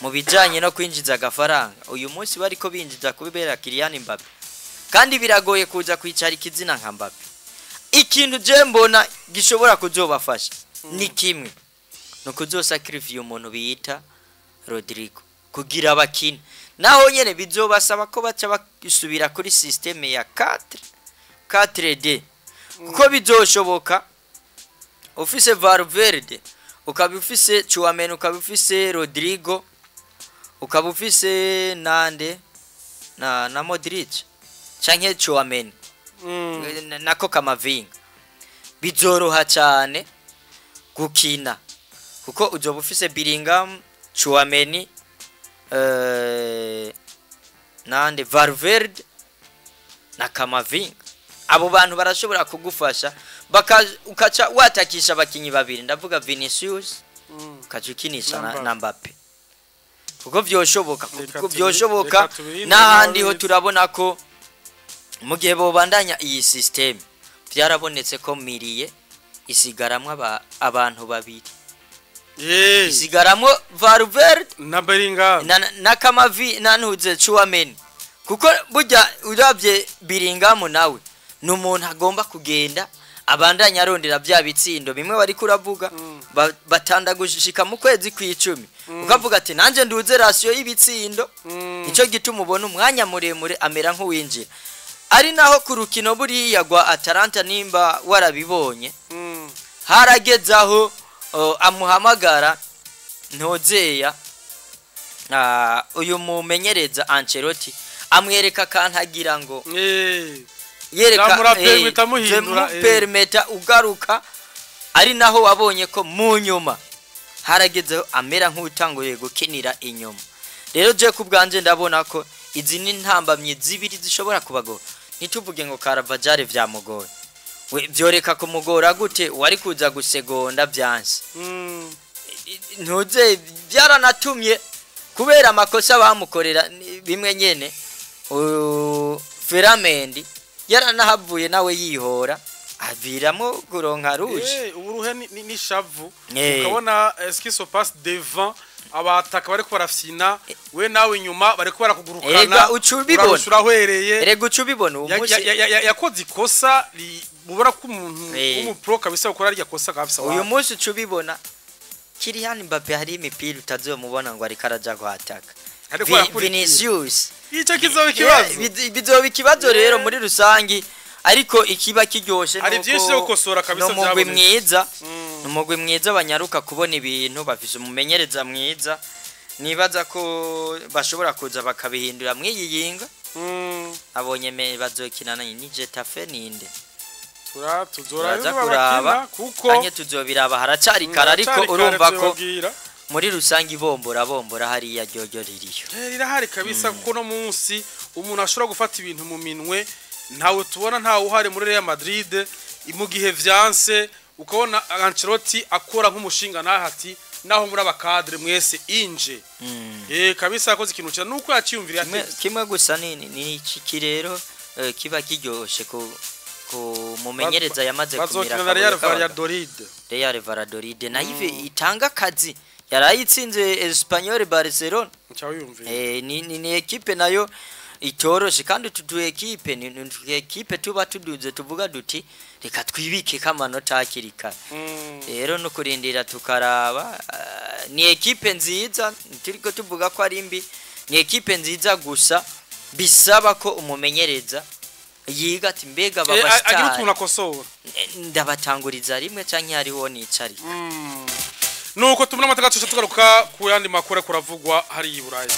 mu bijanye no kwinjiza agafaranga. Uyu munsi bariko binjiza kubera Kylian Mbappe, kandi biragoye kuza kwicara ikizina nka Mbappe. Ikintu je mbona gishobora kuzobafasha ni kimwe, ni ukuzosacrifice umuntu bita Rodrigo kugira abakine. Naho nyene bizobasaba ko baca basubira kuri système ya 4 4D, kuko bizoshoboka ufise Valverde, ukaba ufise Tchouameni, ukaba ufise Rodrigo, ukaba ufise nande na Modric canke Tchouameni nako Kamavinga, bizoroha cyane gukina kuko uzoba ufise Bellingham, Tchouameni, nande Valverde na Kamavinga. Abo bantu barashobora kugufasha ukaca watakisha abakinyi babiri, ndavuga Vinicius, ukaca ukinisha Na na Mbappe, kuko vyoshoboka. Reka kuko vyoshoboka. Reka tubirinde. N'ahandi ho nawe. Turabona ko mu gihe bobandanya iyi système, vyarabonetse ko milieu isigaramwo abantu babiri, isigaramwo Valverde na Bellingham na Kamavi na ntuze Tchouameni, kuko burya uravye Bellingham nawe ni umuntu agomba kugenda abandanya arondera bya bitsindo bimwe bari kuravuga, batanda gushika mu kwezi kw'icumi, ukavuga ati: "Nanje nduze ration y'ibitsindo." Nico gituma ubona umwanya muremure amera nk'uwinjira, ari naho ku rukino buriya rwa Atalanta, nimba warabibonye, harageze aho amuhamagara ntozeya uyu mumenyereza Ancelotti amwereka akantu ngo yereka Zamura muhindura, permeta ugaruka, ari naho wabonye ko mu nyuma haragezeho amera nk'utanguye gukinira inyuma. Rero je ku bwanje ndabona ko izi ni ntambamye zibiri zishobora kubagora. Ntituvuge ngo Carvajal vyamugoye, we vyoreka kumugora gute wari kuza gusegonda vyanse? Ntuze byaranatumye kubera amakosa bamukorera bimwe nyene Ferland Mendy yaranahavuye nawe yihora aviramo kuronka rouge. Uburuhe ni shavu. Ukabona ce qui se passe devant, abataka bariko barafyina, we nawe inyuma bariko barakugurukana. Erega uca ubibona. Urarusha urahwereye. Erega uca ubibona uwo munsi. Yakoze ikosa mubona ko umuntu w'umu pro kabisa ukora rya kosa kabisa. Uyu munsi uca ubibona Kylian Mbappe hari imipira utazomubona ngo ariko araja guhataka. Ariko arakurikira. Vinicius Ico kizoba ikibazo. Bizoba ikibazo rero muri rusangi, ariko ikiba kiryoshe Hari nuko byinshi byo gukosora kabisa ni umugwi byabonetse. mwiza, ni umugwi mwiza banyaruka kubona ibintu, bafise umumenyereza mwiza, nibaza ko bashobora kuza bakabihindura mw'iyi yinga. Abonye me bazokinana ni Getafe ninde? Tuzora Turaza rero kuraba bakina kuko kanye tuzobiraba, haracari kare, ariko haracari kare, urumva ko tuzobabwira. muri rusange ibombora bombora hariya ryoryo ririyo. Rirahari kabisa, kuko no munsi umuntu ashobora gufata ibintu mu minwe ntawe tubona, ntawe uhari muri Real Madrid. Mu gihe vyanse ukabona Ancelotti akora nk'umushinga ntahati naho muri aba cadres mwese inje, kabisa yakoze ikintu cyane nuko yaciyumviriye. Kimwe, ati kimwe gusa ni iki rero kiba kiryoshe ku mumenyereza yamaze kumira Bazokina na Real akabuye k'abagabo. Valladolid. Real Valladolid nayo itanga akazi, yarayitsinze Espanyol Barcelona. Nca wiyumvira. Ni ekipe nayo itoroshe, kandi utu tu ekipe ni utu ekipe tuba tuduze tuvuga duti reka twibike kamanota hakiri kare. Rero no kurindira tukaraba, ni ekipe nziza, turiko tuvuga ko ari mbi, ni ekipe nziza, gusa bisaba ko umumenyereza yiga ati mbega Agira baba star utuntu akosora. Ndabatanguriza rimwe canke hariho nicarika. Nuko tumuna amateka, tugaruka ku yandi makuru kuravugwa hari i Burayi.